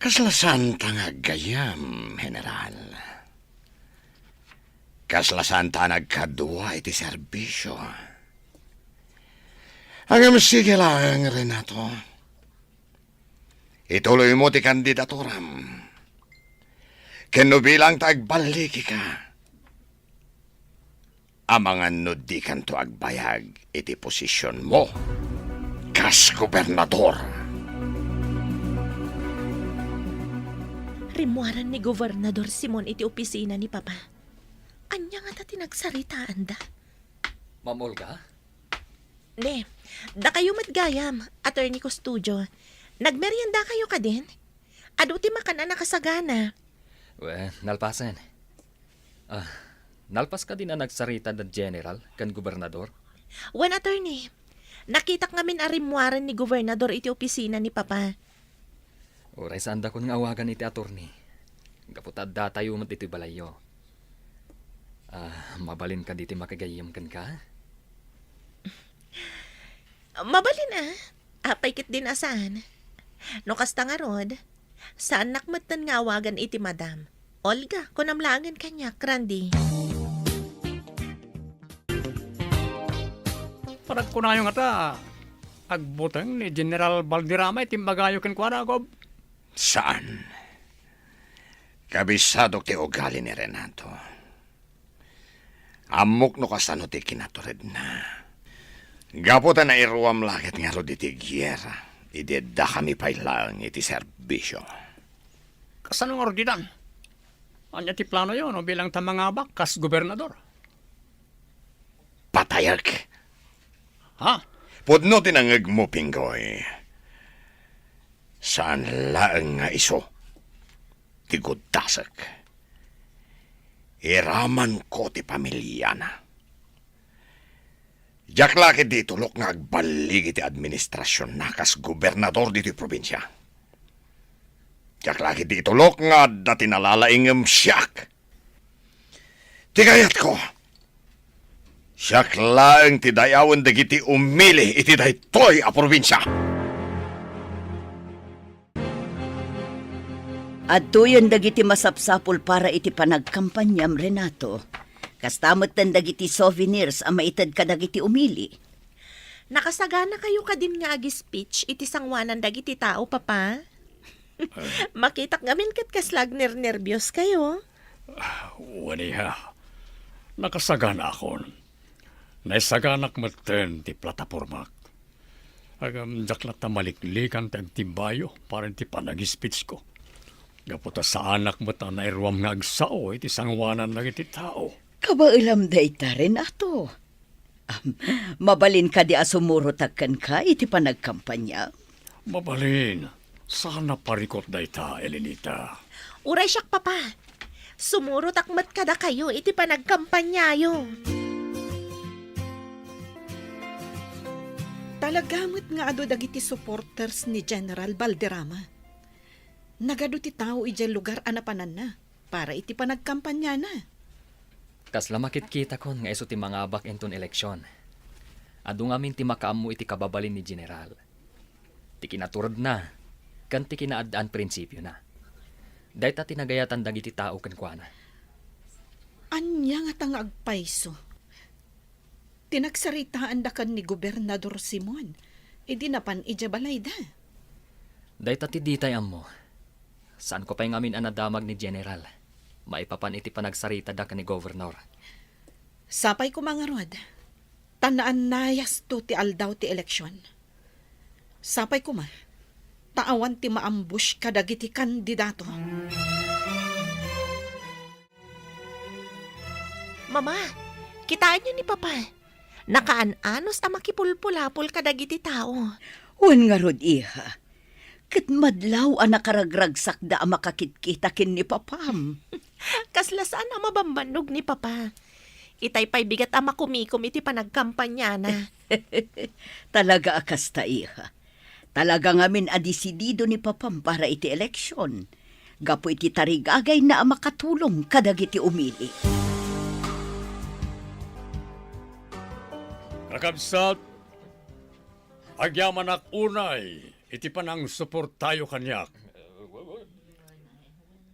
Kasla saanta nga aggayam, General. Kasla saanta a nagkadua iti serbisio. Ngem sige laeng, Renato. Ituloymo ti kandidaturam. Ken no bilang ta agballigika, amangan no dikanto agbayag iti posisionmo kas gobernador. Rimmuaran ni Gobernador Simon iti opisina ni Papa. Ania ngata ti nagsaritaanda? Ma'am Olga? Ne, dakayo met gayam, Attorney Custodio. Nagmeriendakayo kadin? Adu ti makan a nakasagana. Wen, nalpasen. Ah, nalpas kadin a nagsarita da General ken Gobernador? Wen, Attorney. Nakitak ngamin a rimmuaren ni Gobernador iti opisina ni Papa. Uray saandakon nga awagan iti attorney. Gapu ta addatayo met ditoy balayyo. Ah, mabalin kadi ti makagayyem kenka? Mabalin a. Apay ketdin a saan? No kasta ngarud, saannak metten nga awagan iti Madam. Olga, kunam laengen kaniak, Randy. Panagkunayo ngata, agbuteng ni General Valderrama iti imbagayo kenkuana, Gob? Saan. Kabisadok ti ugali ni Renato. Ammok no kasano ti kinaturedna. Gapu ta nairuam la ket ngarud iti giyera, idi addakami pay laeng iti serbisio. Kasano ngarud ditan? Ania ti planoyo no bilang ta mangabak kas gobernador? Patayek! Ha? Pudno ti nangngegmo, Pinggoy. Saan laeng nga isu ti guddasek. Iramanko ti pamiliana. Diak la ketdi itulok nga agballig iti administrasionna kas gobernador ditoy probinsia. Diak la ketdi itulok nga adda ti nalalaing ngem siak. Ti kayatko, siak laeng ti dayawen dagiti umili iti daytoy a probinsia. Adtoyen dagiti masapsapul para iti panagkampaniam, Renato. Kasta metten dagiti souvenirs a maited kadagiti umili. Nakasaganakayo kadin nga ag-speech iti sanguanan dagiti tao, Papa? Makitak ngamin ket kasla agnernerbios kayo. Wen, iha. Nakasaganaakon. Naisaganak metten ti platapormak. Ngem diak latta maliklikan ti agtimbayo para iti panag-speechko. Gapu ta saanak met a nairuam nga agsao iti sanguanan dagiti tao. Kabaelam dayta, Renato. Am, mabalin kadi a sumurotak kenka iti panagkampania? Mabalin. Saan a parikut dayta, Elenita. Uray siak, Papa. Sumurotak met kadakayo iti panagkampaniayo. Talaga met nga adu dagiti supporters ni General Valderrama. Nagadu ti tao idiay lugar a napananna para iti panagkampaniana. Kasla makitkitakon nga isu ti mangabak inton eleksion. Adu ngamin ti makaammo iti kababalin ni General, ti kinaturedna, ken ti kinaaddaan prinsipiona. Dayta ti nagayatan dagiti tao kenkuana. Ania ngata nga agpayso ti nagsaritaanda ken ni Gobernador Simon idi napan idiay balayda? Dayta ti ditay ammo. Saanko pay ngamin a nadamag ni General maipapan iti panagsaritada ken ni Governor. Sapay koma ngarud. Ta naannayasto ti aldaw ti eleksion. Sapay koma, ta awan ti maambush kadagiti kandidato. Mama, kitaenyo ni Papa. Nakaan-anos a makipulpulapol kadagiti tao. Wen ngarud, iha. Ket madlaw a nakaragragsakda a makakitkita ken ni Papam. Kasla saan a mabambannog ni Papa. Itay pay bigat a makumikom iti panagkampanyana. Talaga a kasta, iha. Talaga ngamin a desidido ni Papam para iti eleksion, gapu iti tarigagayna a makatulong kadagiti umili. Kakabsat, agyamanak unay iti panangsuportayo kaniak.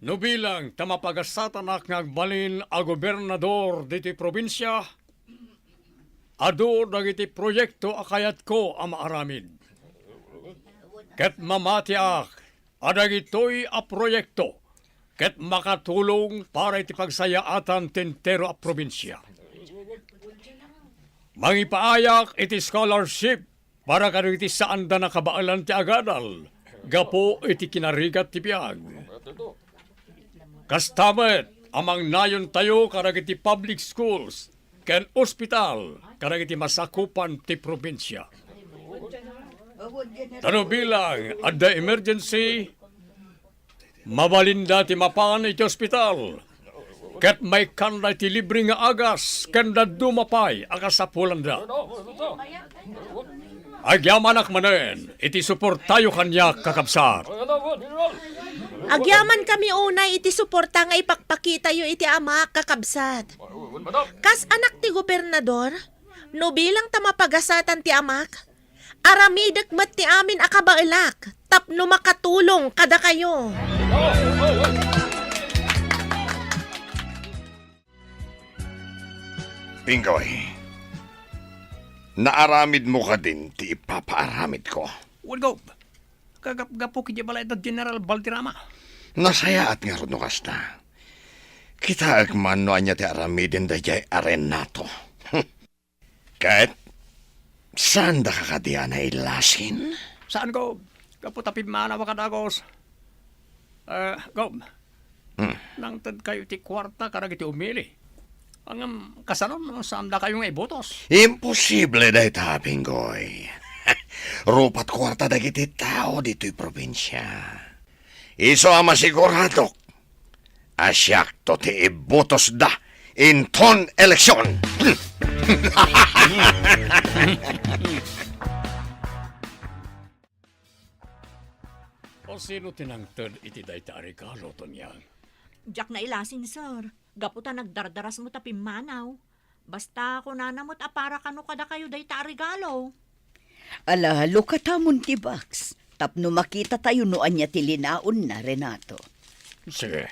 No bilang ta mapagasatanak nga agbalin a gobernador ditoy probinsia, adu dagiti proyekto a kayatko a maaramid. Ket mamatiak a dagitoy a proyekto ket makatulong para iti pagsayaatan ti entero a probinsia. Mangipaayak iti scholarship para kadagiti saanda nakabaelan ti agadal gapu iti kinarigat ti biag. Kasta met a mangnayontayo kadagiti public schools ken ospital kadagiti masakupan ti probinsia. Ta no bilang adda emergency, mabalinda ti mapan iti ospital, ket maikkanda iti libre nga agas ken dadduma pay a kasapulanda. Agyamanak manen iti suportayo kaniak, kakabsat. Agyamankami unay iti suporta nga ipakpakitayo iti Amak, kakabsat. Kas anak ti gobernador, no bilang ta mapagasatan ti Amak, aramidek met ti amin a kabaelak tapno makatulong kadakayo. Pinggoy, naaramidmo kadin ti ipapaaramidko? Wen, Gob. Kagapgapo iti balay da General Valderrama. Nasayaat ngarud no kasta. Kitaek man no ania ti aramiden daydiay a Renato. Ket, saandaka kadi a nailasin? Saan, Gob. Gapu ta pimmanaw a kadagos. Eh, Gob, hmm, nangtedkayo ti kuarta kadagiti umili. Ngem kasano no saandakayo nga ibotos? Imposible dayta, Pinggoy. Rupat kuarta dagiti tao ditoy probinsia. Isu a masiguradok a siakto ti ibutosda inton eleksion. O sino ti nangted iti dayta a regalo, Tonyang? Diak nailasin, sir. Gapu ta nagdardarasmo ta pimmanaw. Basta kunana met a para kano kadakayo dayta a regalo. Ala, lukatamon ti box tapno makitatayo no ania ti linaonna, Renato. Sige.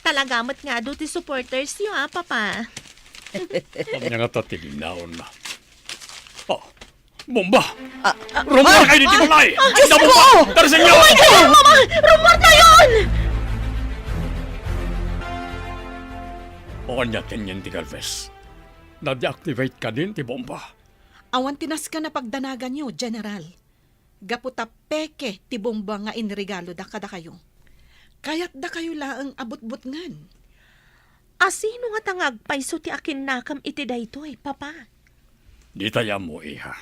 Talaga met nga adu ti supporters yo, a, Papa. Ania ngata ti linaonna? Oh, bomba! Ah, ah, rummuar kayo ditoy balay! Ah, Diyos ko! Bomba! Tara sa inyo! Oh my God! Mama! Rummuar tayon! O ania ti yen ti Galvez? Na-deactivate kadin ti bomba? Awan ti nasken a pagdanaganyo, General. Gapu ta peke ti bomba nga inregaloda kadakayo. Kayatdakayo laeng a butbutngen. A sino ngata nga agpayso ti akinnakam iti daytoy, Papa? Ditay ammo, iha.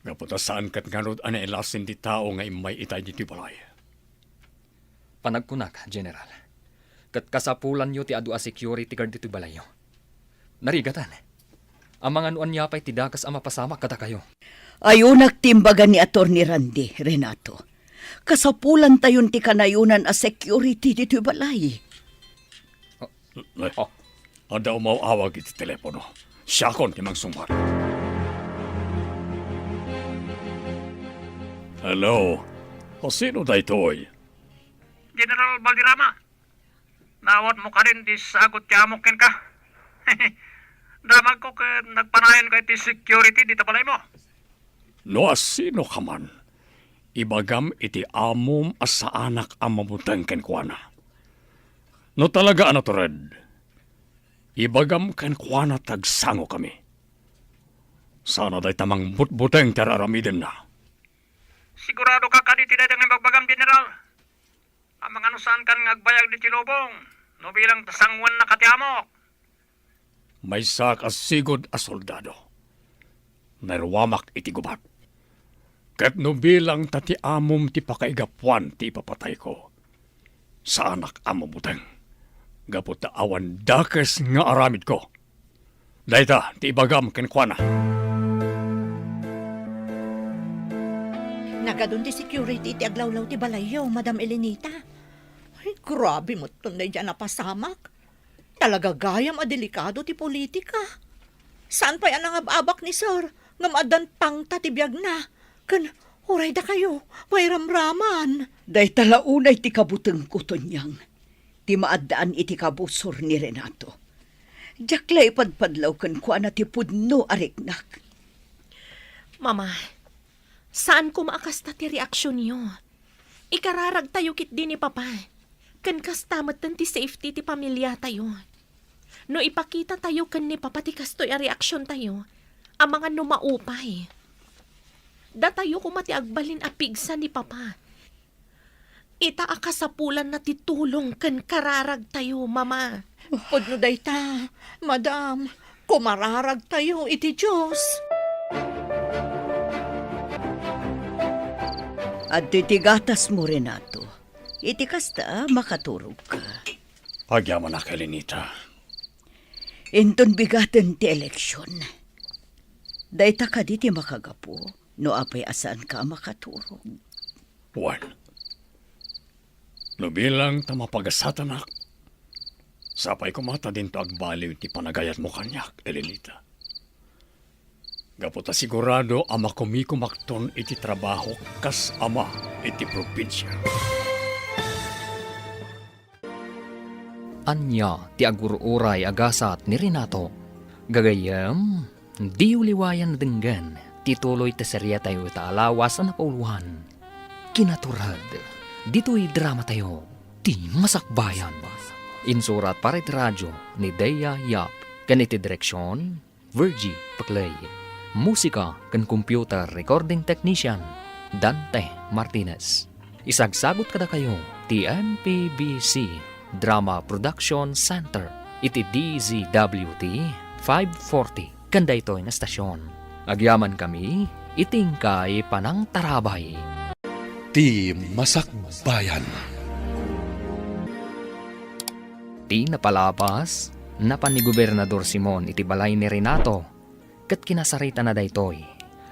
Gapu ta saan ket ngarud a nailasin ti tao nga immay itay ditoy balay. Panagkunak, General, ket kasapulanyo ti adu a security guard ditoy balayyo. Narigatan. Amangan no ania pay ti dakes a mapasamak kadakayo. Ayonak ti imbaga ni Attorney Randy, Renato. Kasapulantayon ti kanayonan a security ditoy balay. Eh, oh. Adda umaw-awag iti telepono. Siakon ti mangsungbat. Hello? O sino daytoy? General Valderrama, naawatmo kadin ti sagut ti amok kenka? Damagko ket nagpanayon ka iti security dita balaymo. No asino ka man, ibagam iti amom a saanak a mabuteng kenkuana. No talaga a natured, Ibagam kenkuana ta agsangokami. Saan a dayta mangbutbuteng ti ar-aramidenna. Sigurado ka kadi ti dayta nga ibagbagam, General? Amangan no saankan nga agbayag ditoy lubong, no bilang ta sangoannak ti amok. Maysaak a sigud a soldado. Naruamak iti gubat. Ket no bilang ta ti amom ti pakaigapuan ti ipapatayko, saanak a mabuteng, gapu ta awan dakes nga aramidko. Dayta ti ibagam kenkuana. Nagadun ti security iti aglawlaw ti balayyo, Madam Elenita. Ay, grabe met ton daydiay a napasamak. Talaga gayam a delikado ti politika. Saan pay a nangab-abak ni Sir, ngem addan pangta ti biagna. Ken uray dakayo, mairamraman. Dayta la unay ti kabutengko, Tonyang. Ti maaddaan iti kabusor ni Renato. Diak la ipadpadlaw kenkuana ti pudno a riknak. Mama, saan koma a kasta ti reaksionyo. Ikararagtayo ketdi ni Papa. Ken kasta metten ti safety ti pamiliatayo. No ipakitatayo ken ni Papa ti kastoy a reaksiontayo, amangan no maupay. Datayo koma ti agbalin a pigsa ni Papa. Ita a kasapulanna ti tulong ken kararagtayo, Mama. Pudno dayta, Madam. Kumararagtayo iti Dios. Adtoy ti gatasmo, Renato. Iti kasta, makaturogka. Agyamanak, Elenita. Inton bigaten ti eleksion, dayta kadi ti makagapu no apay a saanka a makaturog? Wen, no bilang ta mapagasatanak, sapay koma ta dinto agbaliw ti panagayatmo kaniak, Elenita. Gapu ta sigurado a makumikumakton iti trabahok kas ama iti probinsia. Ania ti agur-uray a gasat ni Renato? Gagayyem, diyo liwayan a denggen ti tuloy ti seriatayo ita a lawas a napauluan. Kinaturod, ditoy dramatayo, Ti Masakbayan. Insurat para iti radio ni Dea Yap ken iti direksion, Virgie Paclay. Musika ken computer recording technician, Dante Martinez. Isagsagut kadakayo ti M P B C Drama Production Center iti D Z W T five forty ken daytoy nga estasion. Agyamankami iti inkay panangtarabay. Ti Masakbayan. Ti napalabas, napan ni Gobernador Simon iti balay ni Renato, ket kinasaritana daytoy.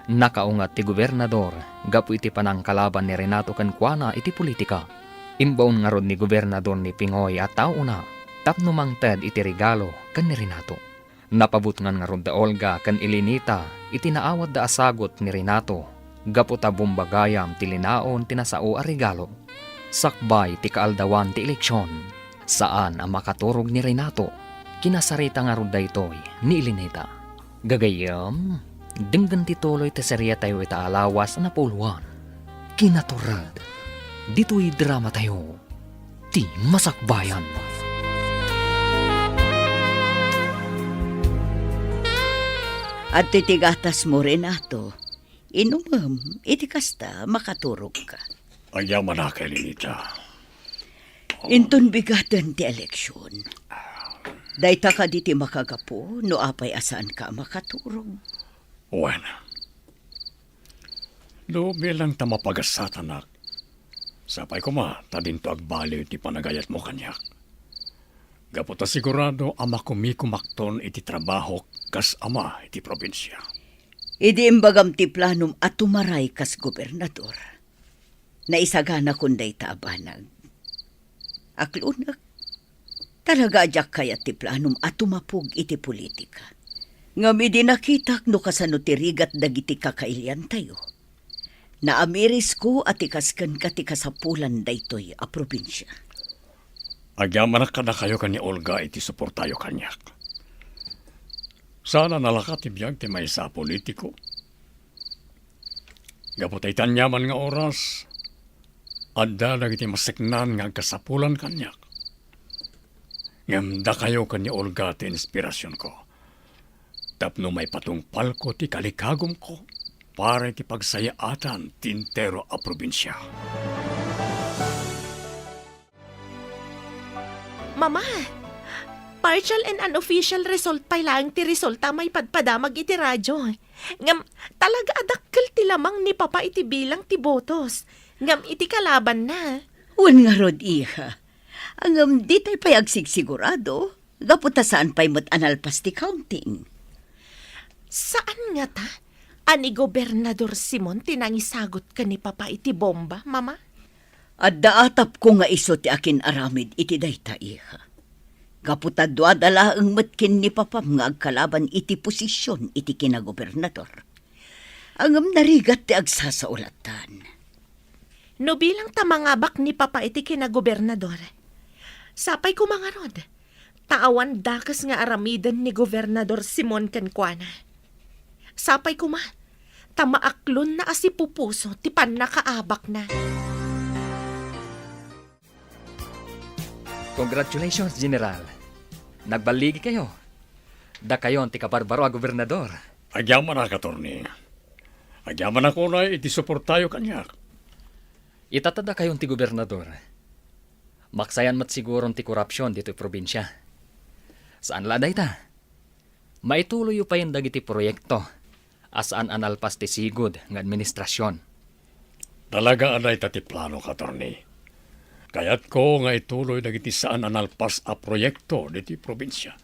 Nakaungat ti gobernador gapu iti panangkalaban ni Renato kenkuana iti politika. Imbaon ngarud ni Gobernador ni Pingoy a taona tapno mangted iti regalo ken ni Renato. Napabutngan ngarud da Olga ken Elenita iti naawatda a sagut ni Renato gapu ta bomba gayam ti linaon ti nasao a regalo. Sakbay ti kaaldawan ti eleksion, saan a makaturog ni Renato. Kinasarita ngarud daytoy ni Elenita. Gagayyem, denggen ti tuloy ti seriatayo ita a lawas a napauluan. Kinaturod, ditoy dramatayo, Ti Masakbayan. Adtoy ti gatasmo, Renato. Inumem, iti kasta, makaturogka. Agyamanak, Elenita. Inton bigaten ti eleksion, dayta kadi ti makagapu no apay a saanka a makaturog? Wen, no bilang ta mapagasatanak, sapay koma ta dinto agbaliw ti panagayatmo kaniak. Gapu ta sigurado a makumikumakton iti trabahok kas ama iti probinsia. Idi imbagam ti planom a tumaray kas gobernador, naisaganakon dayta a banag. Aklonek, talaga a diak kayat ti planom a tumapog iti politika. Ngem idi nakitak no kasano ti rigat dagiti kakailiantayo, naamirisko a ti kas kenka ti kasapulan daytoy a probinsia. Agyamanak kadakayo ken ni Olga iti suportayo kaniak. Saan a nalaka ti biag ti maysa a politiko. Gapu ta iti aniaman nga oras, adda dagiti maseknan nga agkasapulan kaniak. Ngem dakayo ken ni Olga ti inspirasionko. Tapno maipatungpalko ti kalikagumko para iti pagsayaatan ti entero a probinsia. Mama, partial and unofficial result pay laeng ti resulta a maipadpadamag iti radio. Ngem, talaga a dakkel ti lamang ni Papa iti bilang ti botos. Ngem iti kalabanna. Wen ngarud, iha. Ngem, ditay pay agsigsigurado. Gapu ta saan pay met a nalpas ti counting. Saan ngata a ni Gobernador Simon ti nangisagut ken ni Papa iti bomba, Mama? Adda atapko nga isu ti akin-aramid iti dayta, iha. Gapu ta duada laeng met ken ni Papam nga agkalaban iti posision iti kinagobernador. Ngem narigat ti agsasaulatan. No bilang ta mangabak ni Papa iti kinagobernador, sapay koma ngarud, ta awan dakes nga aramiden ni Gobernador Simon kenkuana. Sapay koma, ta maaklonna a sipupuso ti pannakaabakna. Congratulations, General. Nagballigikayo. Dakayon ti kabarbaro a gobernador. Agyamanak, Attorney. Agyamanak unay iti suportayo kaniak. Ita ta dakayon ti gobernador. Maksayan met siguron ti korupsion ditoy probinsia. Saan la dayta. Maituloyyo payen dagiti proyekto a saan a nalpas ti sigud nga administrasion. Talaga a dayta ti planok, Attorney. Kayatko nga ituloy dagiti saan a nalpas a proyekto ditoy probinsia.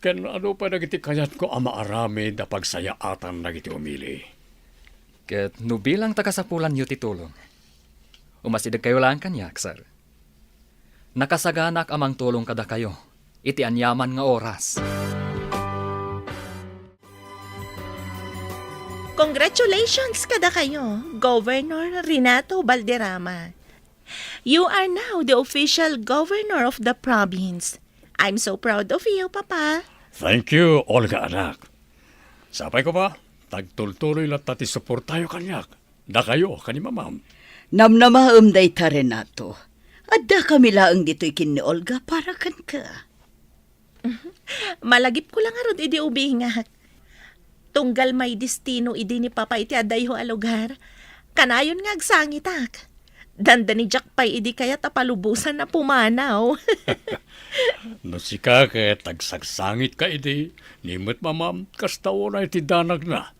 Ken adu pay dagiti kayatko a maaramid a pagsayaatan dagiti umili. Ket no bilang ta kasapulanyo ti tulong, umasidegkayo laeng kaniak, sir. Nakasaganaak a mangtulong kadakayo iti aniaman nga oras. Congratulations kadakayo, Governor Renato Balderrama. You are now the official governor of the province. I'm so proud of you, Papa. Thank you, Olga anak. Sapay koma, agtultuloy latta ti suportayo kaniak. Dakayo ken ni Mamam. Namnamaem dayta, Renato. Addakami laeng ditoy ken ni Olga para kenka. Malagipko la ngarud idi ubingak. Tunggal maidestino idi ni Papa iti adayho a lugar, kanayon nga agsangitak. Dandani diak pay idi kayat a palubosan a pumanaw. No sika ket agsangsangitka idi, ni met Mamam, kasta unay ti danagna.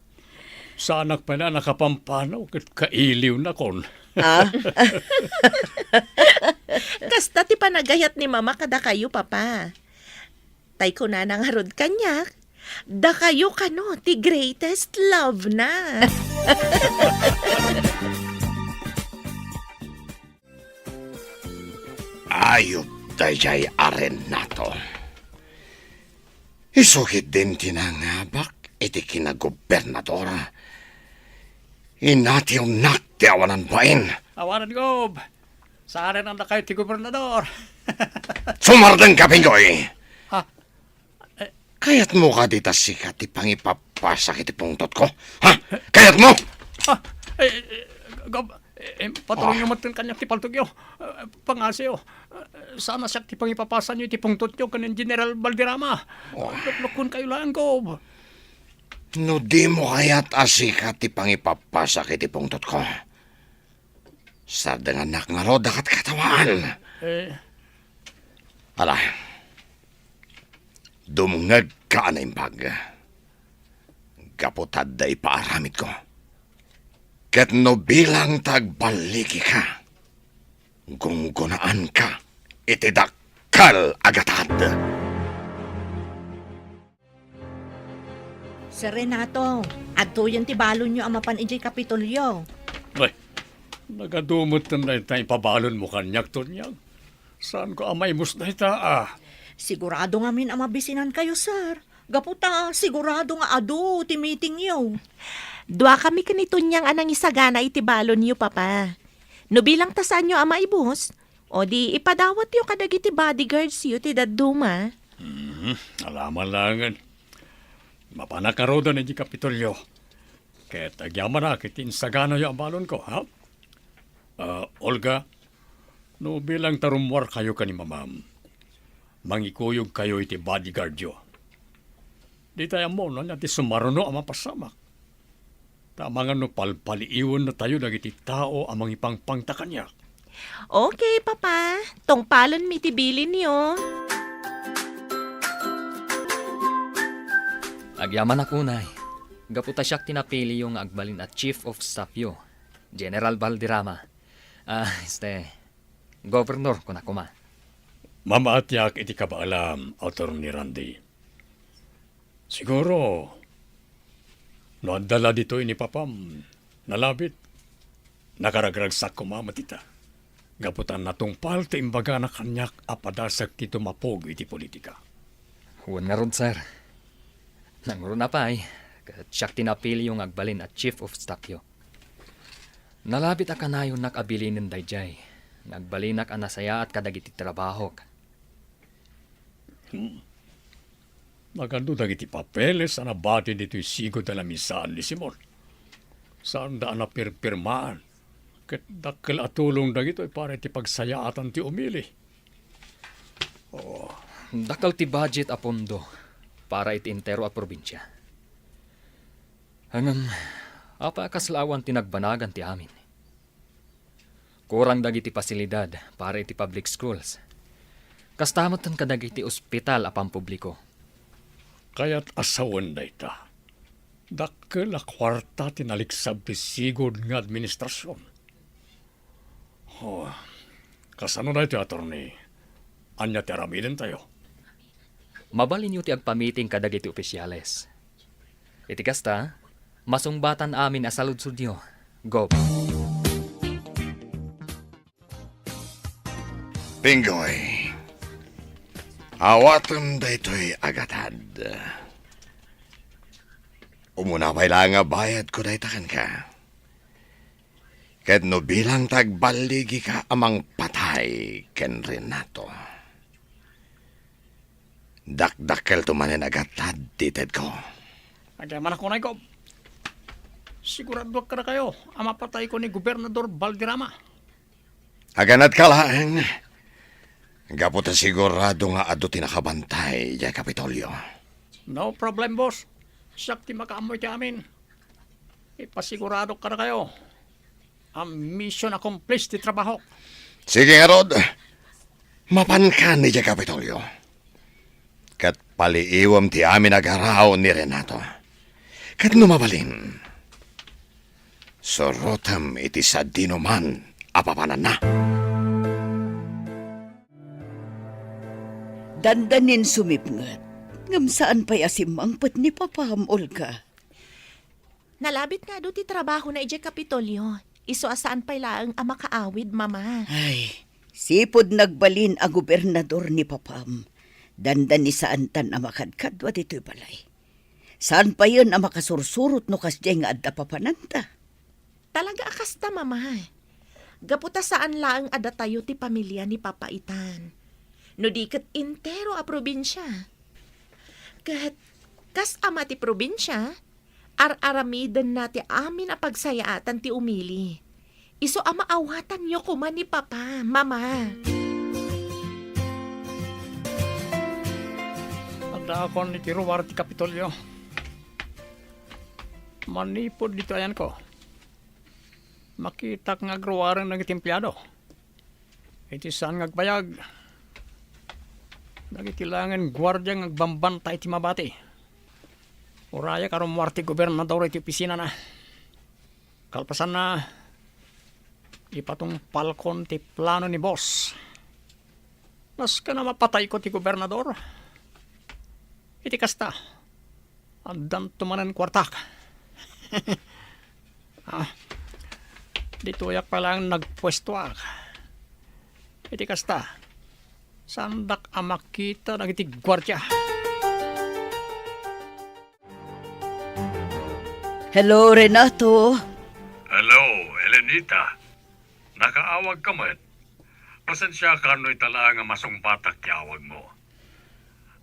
Saanak pay a nakapampanaw ket kailiwnakon. Ah? Kasta ti panagayat ni Mama kadakayo, Papa. Tay kunana ngarud kaniak, dakayo kano ti greatest love na. Ayup daydiay a Renato. Isu ketdin ti nangabak iti kinagobernador. Inatiwnak ti awanan bain. Awanan, Gob. Saanennakay ti gobernador. Sumardengka, Pindoy. Ha? Eh. Kayatmo kadi ta sika ti pangipapasak iti pungtotko? Ha? Kayatmo? Ah, eh, eh, Gob, eh, eh, patulongyo metten kaniak ti paltogyo. Eh, pangngasiyo. Eh, saan a siak ti pangipapasanyo iti pungtotyo ken ni General Valderrama. Oh. Luklukonkayo laeng, Gob. No dimo kayat a sika ti pangipapasak iti pungtotko, sardengannak ngarud a katkatawaan. Eh. Ala, dumngegka a naimbag. Gapu ta adda ipaaramidko. Ket no bilang ta agballigika, gunggonaanka iti dakkel a gatad. Sir Renato, adtoyen ti balonyo a mapan idiay Kapitolyo. Ay, nagadu metten dayta ipabalonmo kaniak, Tonyang. Saanko a maimus dayta, ah. Sigurado ngamin a mabisinankayo, sir. Gapu ta sigurado nga adu ti meetingyo. Duakami ken ni Tonyang a nangisagana iti balonyo, Papa. No bilang ta saanyo a maibus, o di ipadawatyo kadagiti bodyguardsyo ti dadduma. Mhm, ala man laengen. Mapanak ngaruden idiay Kapitolyo. Ket agyamanak iti insaganayo a balonko, ha? Ah, Olga, no bilang ta rummuarkayo ken ni Mamam, mangikuyogkayo iti bodyguardyo. Ditay ammo no ania ti sumaruno a mapasamak. Ta amangan no palpaliiwennatayo dagiti tao a mangipangpangta kaniak. Okay, Papa. Tungpalenmi ti bilinyo. Agyamanak unay, gapu ta siak ti napiliyo nga agbalin a chief of staffyo, General Valderrama. Ah, este, Governor, kuna koma. Mamaatiak iti kabaelam, Attorney Randy. Siguro, no adda la ditoy ni Papam, nalabit, nakaragragsak koma met ita. Gapu ta natungpal ti imbagana kaniak a padasek ti tumapog iti politika. Wen ngarud, sir. Nangruna pay, ket siak ti napiliyo nga agbalin a chief of staffyo. Nalabit a kanayonnak a bilinen daydiay, nga agbalinak a nasayaat kadagiti trabahok. Hmm. Nagano dagiti papeles a nabati ditoy sigud a lamisaan ni Simon? Saanda a napirpirmaan, ket dakkel a tulong dagitoy para iti pagsayaatan ti umili. Oh. Dakkel ti budget a pondo para iti entero a probinsia. Ngem, apay a kasla awan ti nagbanagan ti amin? Kurang dagiti pasilidad para iti public schools. Kasta metten kadagiti ospital a pampubliko. Kayat a sawen dayta. Dakkel a kuarta ti naliksab ti sigud nga administrasion. Oh, kasano daytoy, Attorney? Ania ti aramidentayo? Mabalinyo ti agpamiting kadagiti ofisiales. Iti kasta, masungbatan amin a saludsodyo, Gov. Pinggoy, awatem daytoy a gatad. Umuna pay laeng a bayadko dayta kenka. Ket no bilang ta agballigika a mangpatay ken Renato, dakdakkelto manen a gatad ti itedko. Agyamanak unay, Gov. Siguradoak kadakayo a mapatayko ni Gobernador Valderrama. Aganadka laeng, gapu ta sigurado nga adu ti nakabantay idiay Kapitolyo. No problem, boss. Siak ti makaammo iti amin. Ipasiguradok kadakayo a mission accomplished ti trabahok. Sige ngarud, mapankan idiay Kapitolyo. Ket paliiwem ti amin a garaw ni Renato. Ket no mabalin, surotem iti sadinoman a papananna. Dandanin sumipnget, ngem saan pay a simmangpet ni Papam, Olga. Nalabit nga adu ti trabahona idiay Kapitolyo, isu a saan pay laeng a makaawid, Mama. Ay, sipud nagbalin a gobernador ni Papam, dandani saantan a makadkadua ditoy balay. Saan payen a makasursurot no kasdiay nga adda papananta. Talaga a kasta, Mama. Gapu ta saan laeng a datayo ti pamilia ni Papa itan, no di ket entero a probinsia. Ket kas ama ti probinsia, ar-aramidenna ti amin a pagsayaatan ti umili. Isu a maawatanyo koma ni Papa, Mama. Addaakon iti ruar ti Kapitolyo. Manipud ditoy ayanko, makitak nga agruaren dagiti empleado. Iti saan nga agbayag, dagiti laengen guardia nga agbambantay iti mabati. Urayak a rummuar ti gobernador iti opisinana. Kalpasanna, ipatungpalkon ti plano ni boss. Nasken a mapatayko ti gobernador. Iti kasta, addanto manen kuartak. Ah, ditoyak pay laeng nagpuestoak. Iti kasta, saandak a makita dagiti guardia. Hello, Renato. Hello, Elenita. Nakaawagka met. Pasensiaka no ita laeng a masungbatak ti awagmo.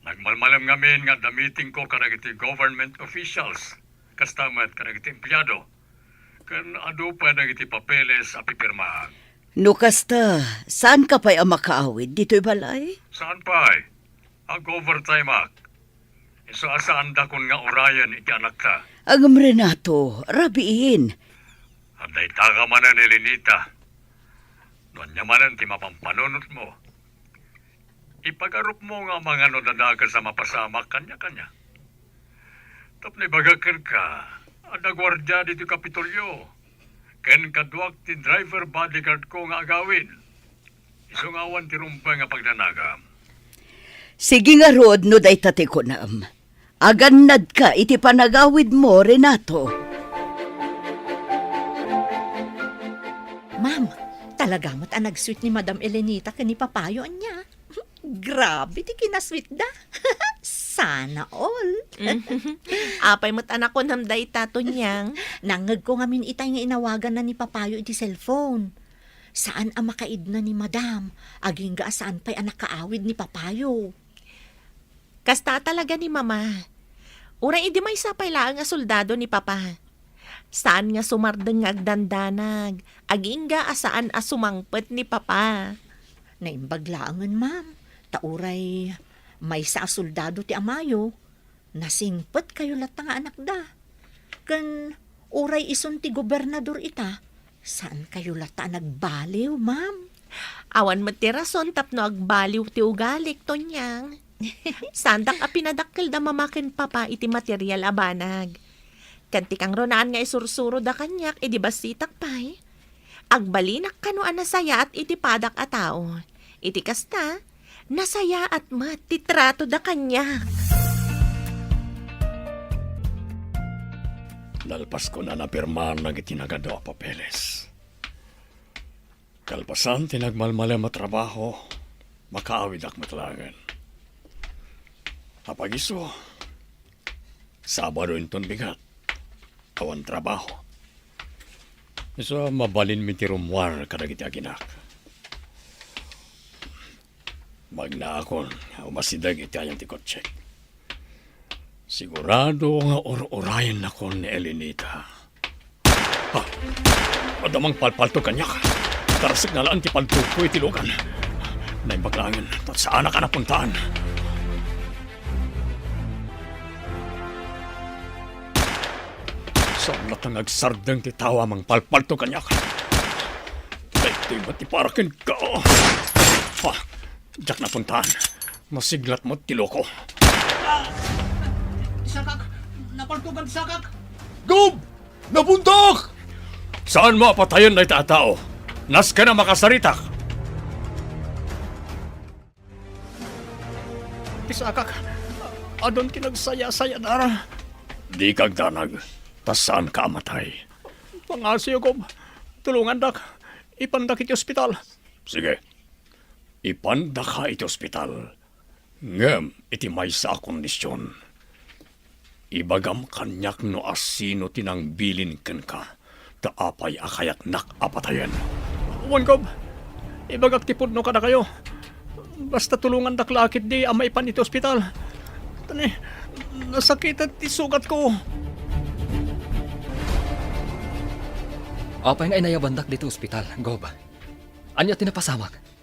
Nagmalmalem ngamin nga adda meetingko kadagiti government officials, kasta met kadagiti empleado. Ken adu pay dagiti papeles a pipirmaan. No kasta, saanka pay a makaawid ditoy balay? Saan pay? Ag-overtime-ak. Isu a saandakon nga urayen iti anakta. Ngem Renato, rabiin. Adda itaka manen, Elenita. No ania manen ti mapampanunotmo, ipagarupmo nga amangan no adda dakes a mapasamak kaniak. Tapno ibagak kenka, adda guardia ditoy Kapitolyo, ken kaduak ti driver bodyguard ko nga agawid. Isu nga awan ti rumbeng a pagdanagam. Sige ngarud no dayta ti kunam. Agannadka iti panagawidmo, Renato. Ma'am, talaga met a nag-sweet ni Madam Elenita ken ni Papayo ania. Grabe ti kinasweetda. Sana all. Apay met a nakunam dayta, Tonyang? Nangngegko ngamin itay nga inawaganna ni Papayo iti cellphone. Saan a makaidna ni Madam, agingga a saan pay a nakaawid ni Papayo. Kasta talaga ni Mama. Uray idi maysa pay laeng a soldado ni Papa. Saan nga sumardeng nga agdandanag, agingga a saan a sumangpet ni Papa. Naimbag laengen, ma'am, ta uray maysa a soldado ti amayo, nasingpetkayo latta nga anakda. Ken uray isun ti gobernador ita, saankayo latta a nagbaliw, ma'am. Awan met ti rason tapno agbaliw ti ugalik, Tonyang. Saandak a pinadakkel da Mama ken Papa iti material a banag. Ket ti kangrunaan nga isursuroda kaniak idi bassitak pay, agbalinak kano a nasayaat iti padak a tao. Iti kasta, nasayaat met ti tratoda kaniak. Nalpaskon a napirmaan dagiti nagadu a papeles. Kalpasan ti nagmalmalem a trabaho, makaawidak met laengen. Apay isu, Sabado inton bigat, awan trabaho. Isu a mabalinmi ti rummuar kadagiti aginak. Magnaakon a umasideg iti ayan ti kotsek. Sigurado nga ur-urayennakon ni Elenita. Ah! Adda mangpalpaltog kaniak. Tarasek na laeng ti pagtugko iti lugan. Naimbag laengen, ta saanak a napuntaan. Saan latta nga agsardeng ti tao a mangpalpaltog kaniak. Daytoy met ti para kenka. Ah! Diak napuntaan. Masiglat met ti loko. Sakak! Napaltogan sakak! Gob! Napuntak! Saanmo a patayen dayta a tao? Nasken a makasaritak! Ti sakak, adun ti nagsayasayadara. Dika agdanag, ta saanka a matay. Pangasiyo, Gob. Tulongandak. Ipandak iti ospital. Sige. Ipandaka iti ospital. Ngem iti maysa a kondision, ibagam kaniak no asino ti nangbilin kenka, ta apay a kayatnak a patayen. Wen, Gob, ibagak ti pudno kadakayo. Basta tulongandak la ketdi a maipan iti ospital. Tani, nasakitan ti sugatko. Apay nga inayabandak ditoy ospital, Gob? Ania ti napasamak?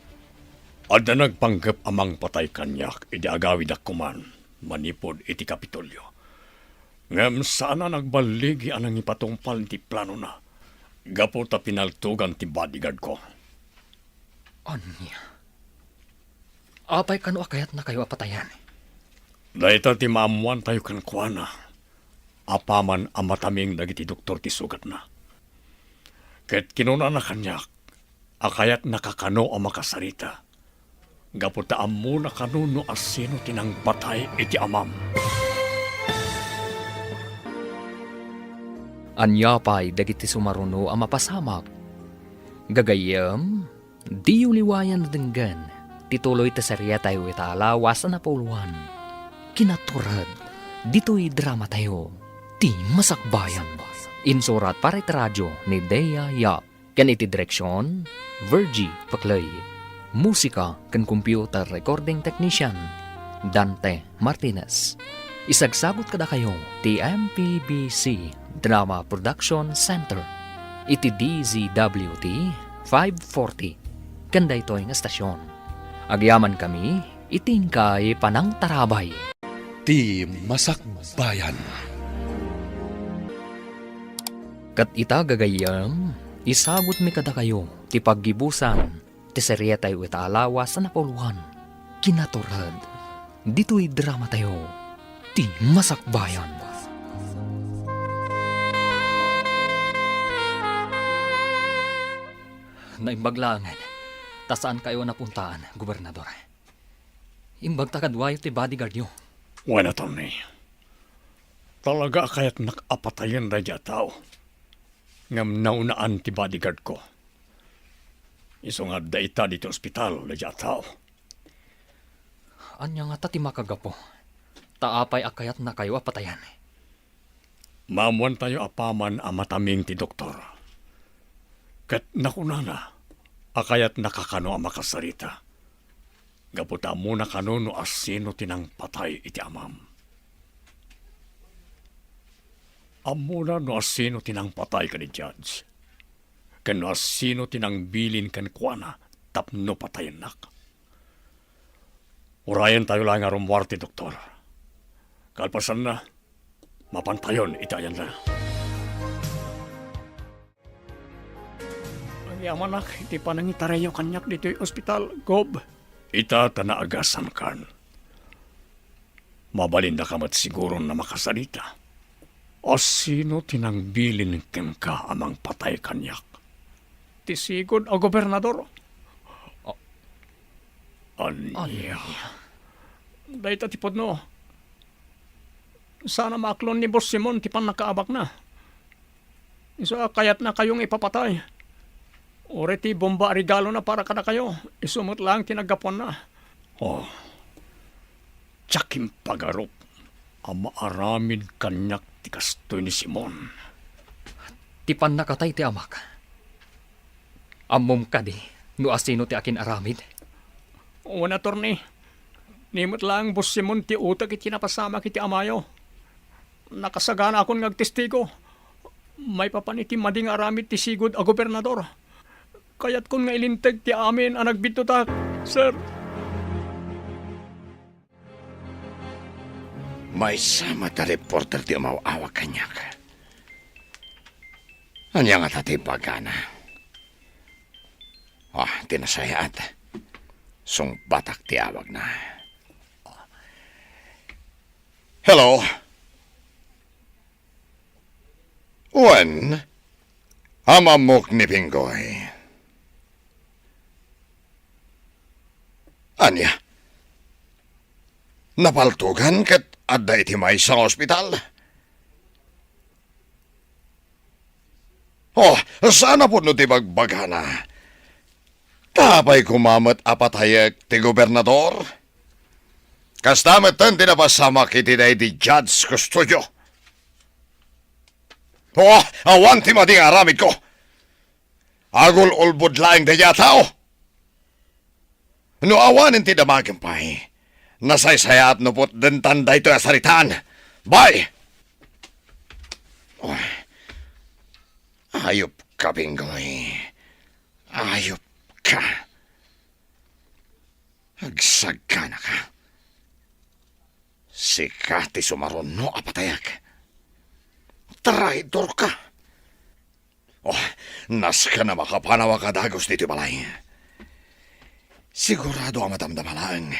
Adda nagpanggep a mangpatay kaniak idi agawidak koman manipud iti Kapitolyo. Ngem saan a nagballigi a nangipatungpal iti planona gapu ta pinaltogan ti bodyguard ko. Ania? Apay kano a kayatnakayo a patayen? Dayta ti maammoantayo kenkuana apaman a mataming dagiti doktor ti sugatna. Ket kinunana kaniak, a kayatnaka kano a makasarita, gapu ta ammona kano no asino ti nangpatay iti amam. Ania pay dagiti sumaruno a mapasamak? Gagayyem, diyo liwayan a denggen ti tuloy ti seriatayo ita a lawas a napauluan. Kinatured ditoy dramatayo, Ti Masakbayan. Insurat para iti radio ni Dea Yap. Ken iti direksion, Virgie Paclay. Musika ken computer recording technician, Dante Martinez. Isagsagut kadakayo ti M P B C Drama Production Center iti D Z W T five forty ken daytoy nga estasion. Agyamankami iti inkay panangtarabay. Ti Masakbayan. Ket ita, gagayyem, isagutmi kadakayo ti paggibusan ti serietayo ita a lawas a napauluan, Kinatured, ditoy dramatayo, Ti Masakbayan. Naimbag laengen ta saankayo a napuntaan, Gobernador. Imbag ta kaduayo ti bodyguardyo. Wen, attorney. Talaga a kayatnak a patayen daydiay a tao. Ngem naunaan ti bodyguardko. Isu nga adda ita ditoy ospital daydiay a tao. Ania ngata ti makagapu? Ta apay a kayatnakayo a patayen? Maammoantayo apaman a mataming ti doktor. Ket nakunana a kayatnaka kano a makasarita. Gapu ta ammona kano no asino ti nangpatay iti amam. Ammona no asino ti nangpatay kadi Judge, ken no asino ti nangbilin kenkuana tapno patayennak. Urayentayo laeng a rummuar ti doktor. Kalpasanna, mapantayon iti ayanna. Agyamanak iti panangitarayyo kaniak ditoy ospital, Gob. Ita ta naagasankan. Mabalindaka met siguron a makasarita. Asino ti nangbilin kenka a mangpatay kaniak? Ti sigud a gobernador. A-, ania? Ania? Dayta ti pudno. Saan a maaklon ni Boss Simon ti pannakaabakna. Isu a kayatnakayo nga ipapatay. Uray ti bomba a regalona para kadakayo, isu met laeng ti naggapuanna. Oh, diak impagarup a maaramid kaniak ti kastoy ni Simon. Ti pannakatay ti amak. Ammom kadi no asino ti akin-aramid? Wen, attorney. Ni met laeng Boss Simon ti utek iti napasamak iti amayo. Nakasaganakon nga agtestigo. Maipapan iti madi nga aramid ti sigud a gobernador. Kayatkon nga ilinteg ti amin a nagbiddutak, sir. Maysa met a reporter ti umaw-awag kaniak. Ania ngata ti ibagana? Ah, ti nasayaat. Sungbatak ti awagna. Hello? Wen, amammok ni Pinggoy. Ania? Napaltogan ket adda iti maysa nga ospital? Oh, saan a pudno ti bagbagana? Ta apay koma met a patayek ti gobernador? Kasta metten ti napasamak iti daydi Judge Custodio. Oh, awan ti madi nga aramidko. Agul-ulbod laeng daydiay a tao. No awanen ti damagem pay, nasaysayaat no putdentan daytoy a saritaan. Bye! Oh, ayupka, Pinggoy. Ayupka. Agsaganaka. Sika ti sumaruno a patayek. Traidorka. Oh, nasken a makapanaw a kadagus ditoy balay. Sigurado a madamdama laeng.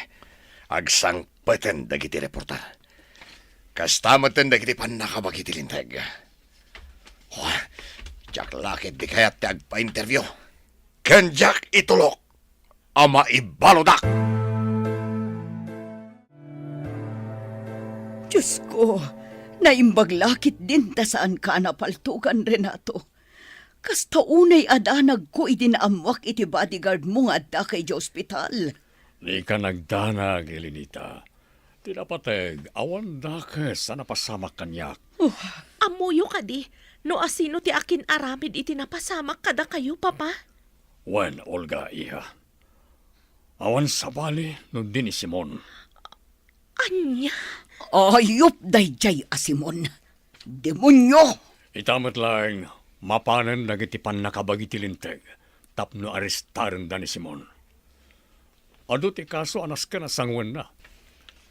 Agsangpeten dagiti reporter. Kasta metten dagiti pannakabagi ti linteg. Oh, diak la ketdi kayat ti agpa-interview. Ken diak itulok a maibaludak. Diosko, naimbag la ketdin ta saanka a napaltogan, Renato. Kasta unay a danagko idi naammoak iti bodyguard mo nga addaka idiay ospital. Dika nagdanag, Elenita. Ti napateg, awan dakes a napasamak kaniak. Oh. Ammoyo kadi no asino ti akin-aramid iti napasamak kadakayo, Papa? Wen, Olga, iha. Awan sabali no di ni Simon. Ania? Ayup daydiay a Simon. Demonio! Ita met laeng, mapanen dagiti pannakabagi ti linteg tapno arestarenda ni Simon. Adu ti kaso a nasken a sanguenna,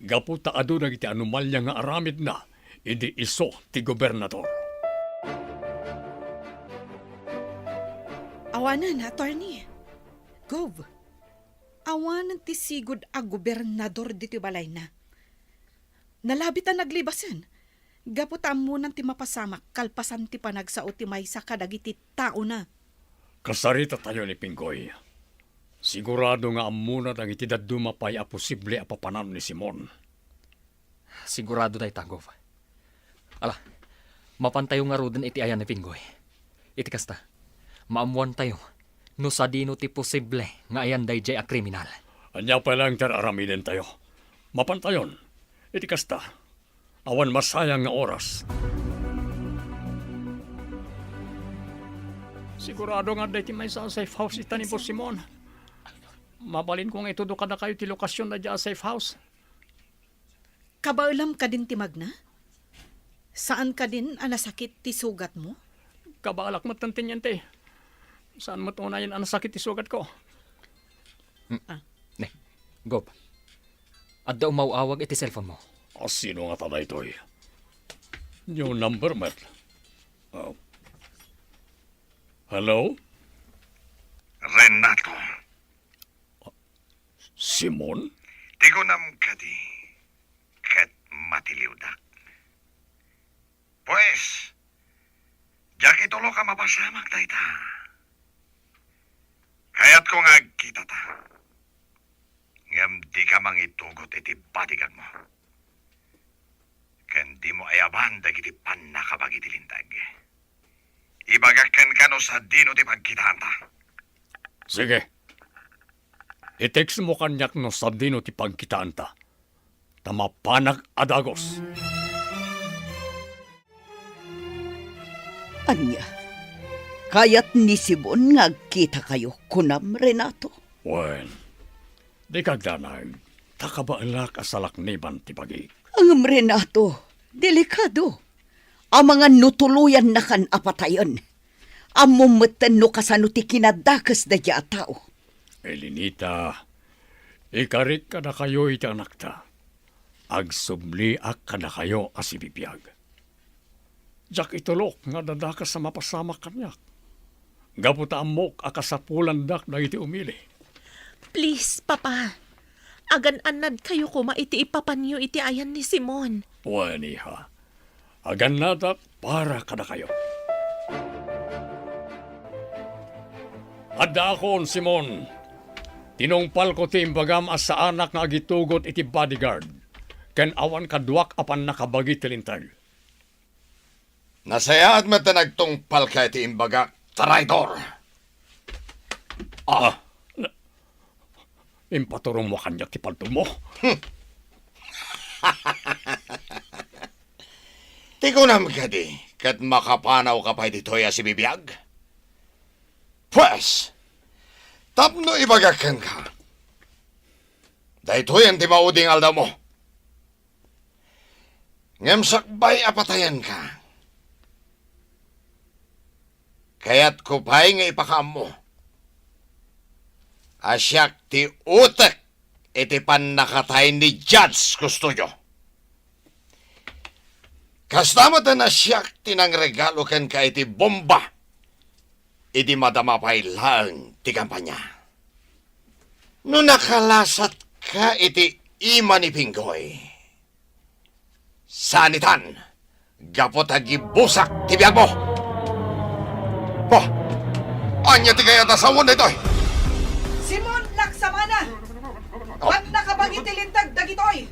gapu ta adu dagiti anomalia nga aramidna idi isu ti gobernador. Awanen, attorney. Gov, awanen ti sigud a gobernador ditoy balayna. Nalabit a naglibasen. Gapu ta ammonan ti mapasamak kalpasan ti panagsao ti maysa kadagiti taona. Kasarita tayo ni Pinggoy. Sigurado nga ammona dagiti dadduma pay a posible a papanan ni Simon. Sigurado dayta, Gov. Ala, mapantayo ngaruden iti ayan ni Pinggoy. Iti kasta, maammuantayo no sadino ti posible nga ayan daydiay a kriminal. Ania pay laeng ti ar-aramidentayo? Mapantayon. Iti kasta, awan masayang nga oras. Sigurado nga adda iti maysa a safe house ita ni Boss Simon. Mabalinko nga itudo kadakayo ti lokasion daydiay a safe house. Kabaelam kadin ti magna? Saan kadin a nasakit ti sugatmo? Kabaelak met, Teniente. Saan met unayen a nasakit ti sugatko. Ne, Gov. Adda umaw-awag iti cellphone mo. A, sino ngata daytoy? New number met. Oh. Hello? Renato. Simon? Ti kunam kadi, ket matiliwdak. Pues, diak itulok a mapasamak dayta. Kayatko nga agkitata. Ngem dika mangitugot iti bodyguardmo. Ken dimo ayaban dagiti pannakabagi ti linteg. Ibagak kenka no sadino ti pagkitaanta. Sige. I-text mo kaniak no sadino ti pagkitaanta. Ta mapanak a dagus. Ania? Kayat ni Simon nga agkitakayo, kunam, Renato? Wen, dika agdanag, ta kabaelak a salakniban ti bagik. Ngem, Renato, delikado. Amangan no tuloyannakan a patayen. Ammom metten no kasano ti kinadakes daydiay a tao. Elinita, ikarik kadakayo iti anakta. Agsubliak kadakayo a sibibiag. Diak itulok nga adda dakes a mapasamak kaniak. Gapu ta ammok a kasapulandak dagiti umili. Please, Papa. Agan-annadkayo koma iti ipapanyo iti ayan ni Simon. Wen, iha. Agannadak para kadakayo. Addaakon, Simon. Tinungpalko ti imbagam a saanak nga agitugot iti bodyguard, ken awan kaduak a pannakabagi ti linteg. Nasayaat met ta nagtungpalka iti imbagak, traidor! Ah, na, impaturongmo kaniak ti paltogmo? Ti kunam kadi, ket makapanawka pay ditoy a sibibiag? Pues, tapno ibagak kenka, daytoyen ti maudi nga aldawmo. Ngem sakbay a patayenka, kayatko pay nga ipakaammo a siak ti utek iti pannakatay ni Judge Custodio. Kasta met a siak ti nangregalo kenka iti bomba idi madama pay laeng ti kampanya. No nakalasatka iti ima ni Pinggoy, saanitan, gapu ta gibusak ti biagmo. Bah, ania ti kayat a sawen daytoy? Simon Laksamana, pannakabagi ti linteg dagitoy.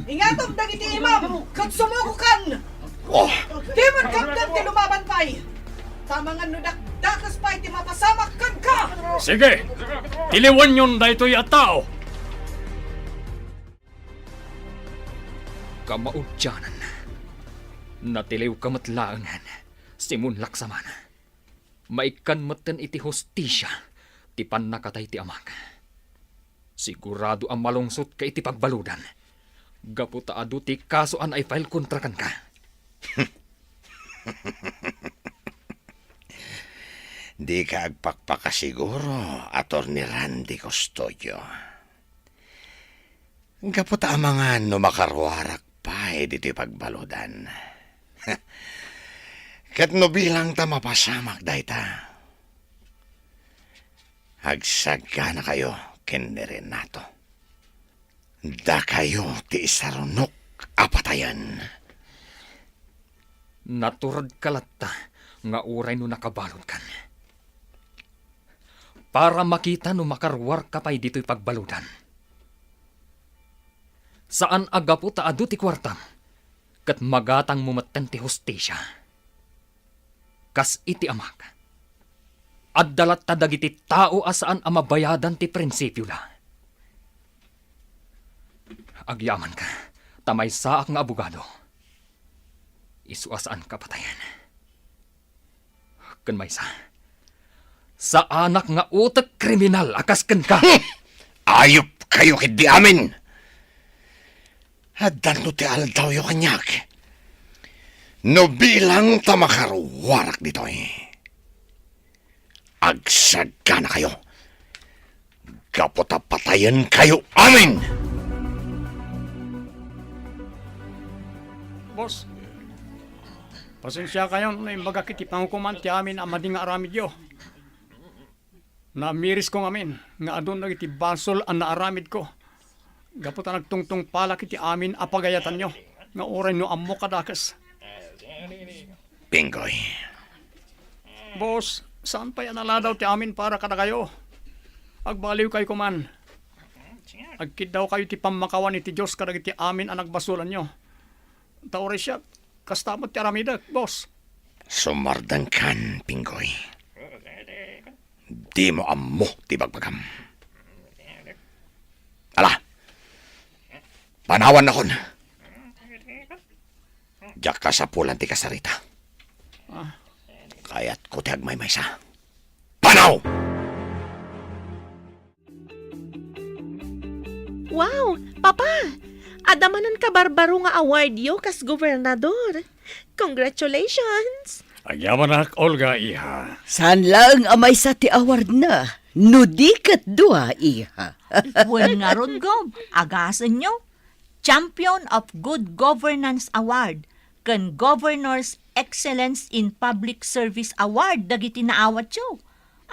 Ingatom dagiti imam ket sumugokan. Oh. Dimon kamdan ti lumaban pay. Tamangan no dakdakes pay ti mapasamak kenka. Sige, tiliwenyon daytoy a tao. Kamaudianan, natiliwka met laengen, Simon Laksamana. Maikkan metten iti hustisia ti pannakatay ti amak. Sigurado a malungsotka iti pagbaludan, gapu ta adu ti kaso a nai-file kontra kenka. Dika agpakpakasiguro, Attorney Randy Custodio. Gapu ta amangan no makaruarak pay ditoy pagbaludan. Ket no bilang ta mapasamak dayta, agsagganakayo ken ni Renato. Dakayo ti isarunok a patayen. Naturedka latta nga uray no nakabaludkan. Para makita no makaruarka pay ditoy pagbaludan. Saan a gapu ta adu ti kuartam, ket magatangmo metten ti hustisia. Kas iti amak, adda latta dagiti tao a saan a mabayadan ti prinsipioda. Agyamanka, ta maysaak nga abogado. Isu a saanka patayen. Ken maysa, saanak nga utek kriminal a kas kenka. Hmm! Ayupkayo ketdi amin! Addanto ti aldawyo kaniak. No bilang ta makaruarak ditoy, agsagganakayo gapu ta patayenkayo amin! Boss, pasensiakayon no imbagak iti pangukoman ti amin a madi nga aramidyo. Naamirisko ngamin nga adun dagiti basol a naaramidko. Gapu ta nagtungtungpalak iti amin a pagayatanyo nga uray no ammok a dakes. Pinggoy. Boss, saan pay a naladaw ti amin para kadakayo. Agbaliwkayo koman. Agkiddawkayo ti pammakawan iti Dios kadagiti amin a nagbasolanyo. Ta uray siak, kasta met ti aramidek, boss. Sumardengkan, Pinggoy. Dimo ammo ti bagbagam. Ala, panawannakon. Diak kasapulan ti kasarita. Ah. Kayatko ti agmaymaysa. Panaw! Wow! Papa! Adda manen kabarbaro nga awardyo kas gobernador. Congratulations! Agyamanak, Olga, iha. Saan laeng a maysa ti awardna, no di ket dua, iha. Wen ngarud, Gob, agasenyo. Champion of Good Governance Award ken Governor's Excellence in Public Service Award dagiti naawatyo.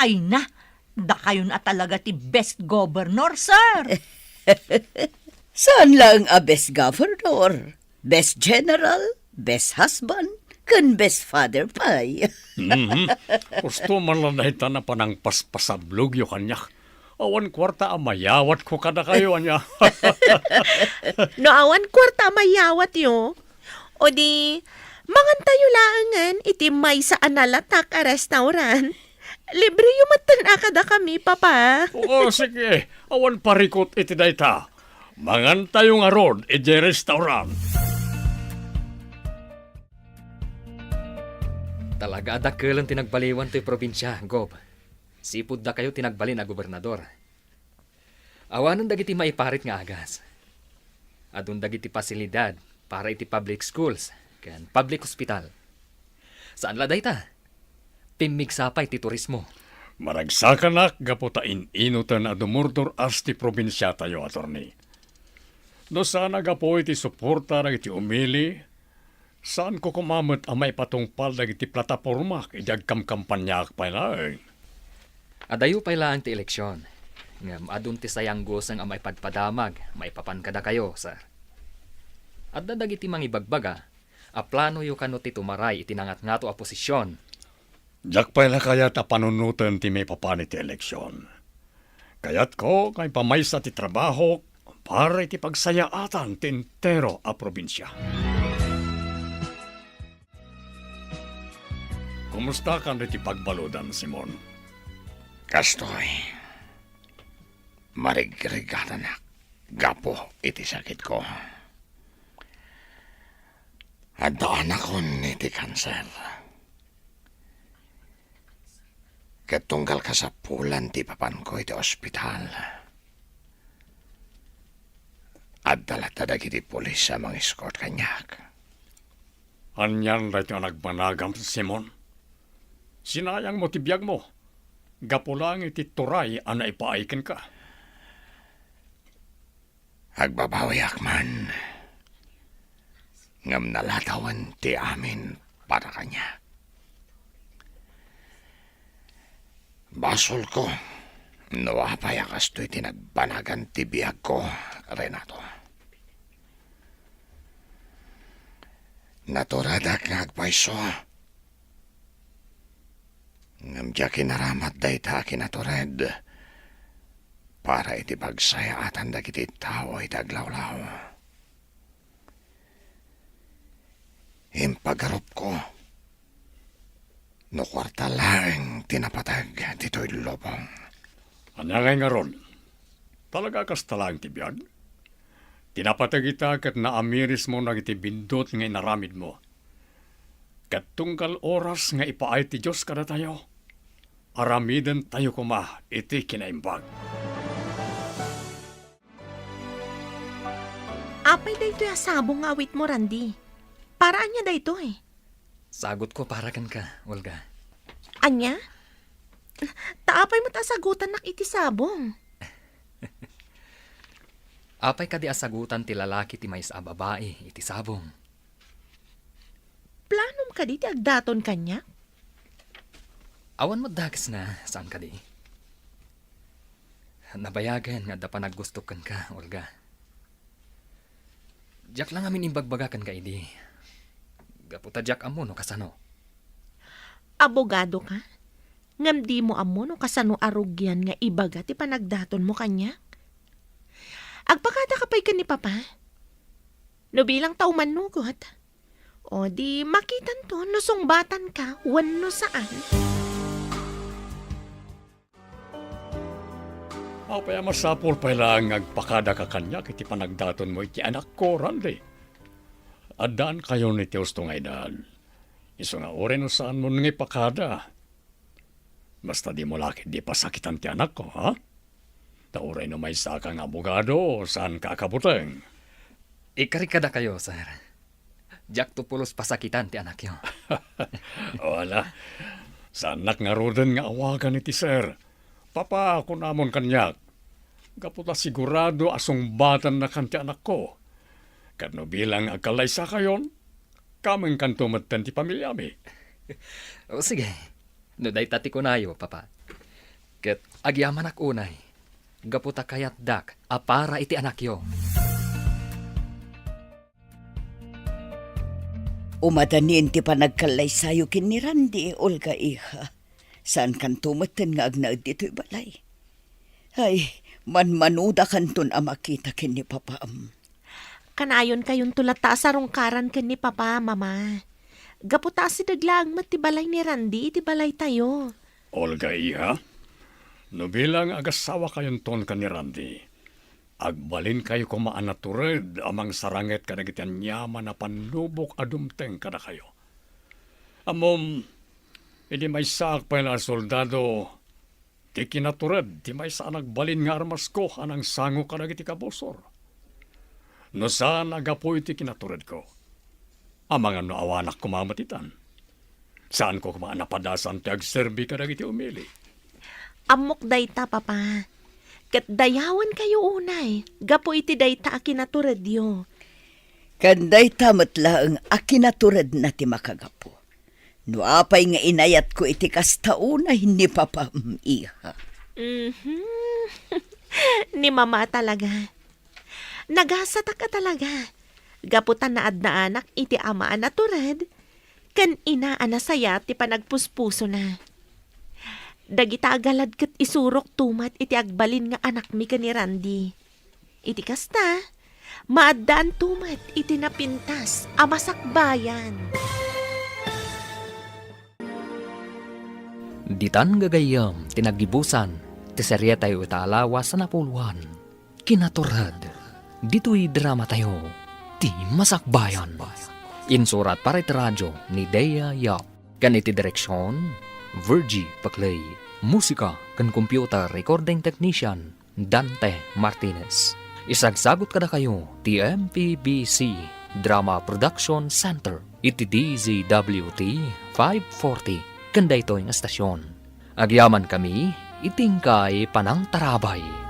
Ay na, dakayon a talaga ti best governor, sir. Saan laeng a best governor, best general, best husband, ken best father pay. Mhm. Husto man la dayta a panangpaspasablogyo kaniak. Awan kuarta a mayawatko kadakayo, ania? No awan kuarta a mayawatyo, o di, mangantayo laengen iti maysa a nalatak a restaurant. Libreyo metten a kadakami, Papa. Oo, sige. Awan parikut iti dayta. Mangantayo ngarud idiay restaurant. Talaga a dakelen ti nagbaliwan toy probinsia, Gob. Sipud dakayo ti nagbalin a gobernador. Awanen dagiti maiparit nga agas. Adun dagiti pasilidad para iti public schools ken public hospital. Saan la dayta? Pimmigsa pay ti turismo. Maragsakanak gapu ta in-inoten a dumurdur-as ti probinsiatayo, attorney. No saan a gapu iti suporta dagiti umili, saanko koma met a maipatungpal dagiti platapormak idi agkamkampanyaak pay laeng. Adayo pay laeng ti eleksion, ngem adun ti sayanguseng a maipadpadamag maipapan kadakayo, sir. Adda dagiti mangibagbaga a planoyo kano ti tumaray iti nangatngato a posisyon. Diak pay la kayat a panunoten ti maipapan iti eleksion. Kayatko nga ipamaysa ti trabahok para iti pagsayaatan ti entero a probinsia. Kumusta kan iti pagbaludan, Simon? Kastoy, marigrigatanak gapu iti sakitko. Adda anakon iti kanser. Ket tunggal kasapulan ti ipapanko iti ospital, adda latta dagiti pulis a mangiskort kaniak. Anian daytoy a nagbanagam, Simon? Sinayangmo ti biagmo gapu laeng iti turay a naipaay kenka. Agbabawiak man, ngem nalatawen ti amin para kaniak. Basolko no apay a kastoy ti nagbanagan ti biagko, Renato. Naturedak nga agpayso. Ngem diak inaramid dayta a kinatured para iti pagsayaatan dagiti tao iti aglawlaw. Impagarupko no kuarta laeng ti napateg ditoy lubong. Ania ngay ngarud? Talaga kasta laeng ti biag? Ti napateg ita ket naamirismo dagiti bindut nga inaramidmo. Ket tunggal oras nga ipaay ti Dios kadatayo, aramidentayo koma iti kinaimbag. Apay daytoy a sabong nga awitmo, Randy? Para ania daytoy? Sagutko para kenka, Olga. Ania? Ta apay met a sagutannak iti sabong? Apay kadi a sagutan ti lalaki ti maysa a babai iti sabong? Planom kadi ti agdaton kaniak? Awan met dakesna, saan kadi? Nabayagen nga adda panaggustok kenka, Olga. Diak la ngamin imbagbaga kenka idi. Gapu ta diak ammo no kasano. Abogado ka? Ngem dimo ammo no kasano a rugian nga ibaga ti panagdatonmo kaniak? Agpakadaka pay ken ni Papa? No bilang ta umannugot, o di makitanto no sungbatanka wenno saan. Apay a masapul pay laeng nga agpakadaka kaniak iti panagdatonmo iti anakko, Randy? Addaankayon iti husto nga edad. Isu nga uray no saanmon nga ipakada, basta dimo la ketdi pasakitan ti anakko, ha? Ta uray no maysaka nga abogado, saanka a kabuteng. Ikari kadakayo, sir. Diakto pulos pasakitan ti anakyo. Wala. Saannak ngaruden nga awagan iti sir. Papa, kunamon kaniak. Gapu ta sigurado a sungbatannakan ti anakko. Ket no bilang agkallaysakayon, kamengkanto metten ti pamiliami. O, sige. No dayta ti kunayo, Papa. Ket agyamanak unay, gapu ta kayatdak a para iti anakyo. Umadanin ti panagkallaysayo ken ni Randy, Olga, iha. Saankanto metten nga agnaed ditoy balay. Ay, manmanudakanton a makita ken ni Papaam. Kanayonkayonto latta a sarungkaran ken ni Papa, Mama. Gapu ta asideg laeng met ti balay ni Randy iti balaytayo. Olga, iha, no bilang agasawakayonton ken ni Randy, agbalinkayo koma a natured a mangsaranget kadagiti aniaman a pannubok a dumteng kadakayo. Ammom, idi maysaak pay la a soldado, ti kinatured ti maysa a nagbalin nga armasko a nangsango kadagiti kabusor. No saan a gapu iti kinaturedko, amangan no awanak koma met itan. Saanko koma a napadasan ti agserbi kadagiti umili. Ammok dayta, Papa. Ket dayawenkayo unay gapu iti dayta a kinaturedyo. Ken dayta met laeng a kinaturedna ti makagapu. No apay nga inayatko iti kasta unay ni Papam, iha. Mhm. Ni Mama talaga. Nagasatak a talaga. Gapu ta naadnaanak iti ama a natured, ken ina a nasayaat ti panagpuspusona. Dagita a galad ket isurokto met iti agbalin nga anakmi ken ni Randy. Iti kasta, maaddaanto met iti napintas a masakbayan. Ditan gagayyem ti naggibusan ti serietayo ita a lawas a napuloan, Kinatured, ditoy dramatayo, Ti Masakbayan. Insurat para iti radio ni Dea Yap. Ken iti direksion, Virgie Paclay. Musika ken computer recording technician, Dante Martinez. Isagsagut kadakayo ti M P B C Drama Production Center iti D Z W T five forty ken daytoy nga estasion. Agyamankami iti inkay panangtarabay.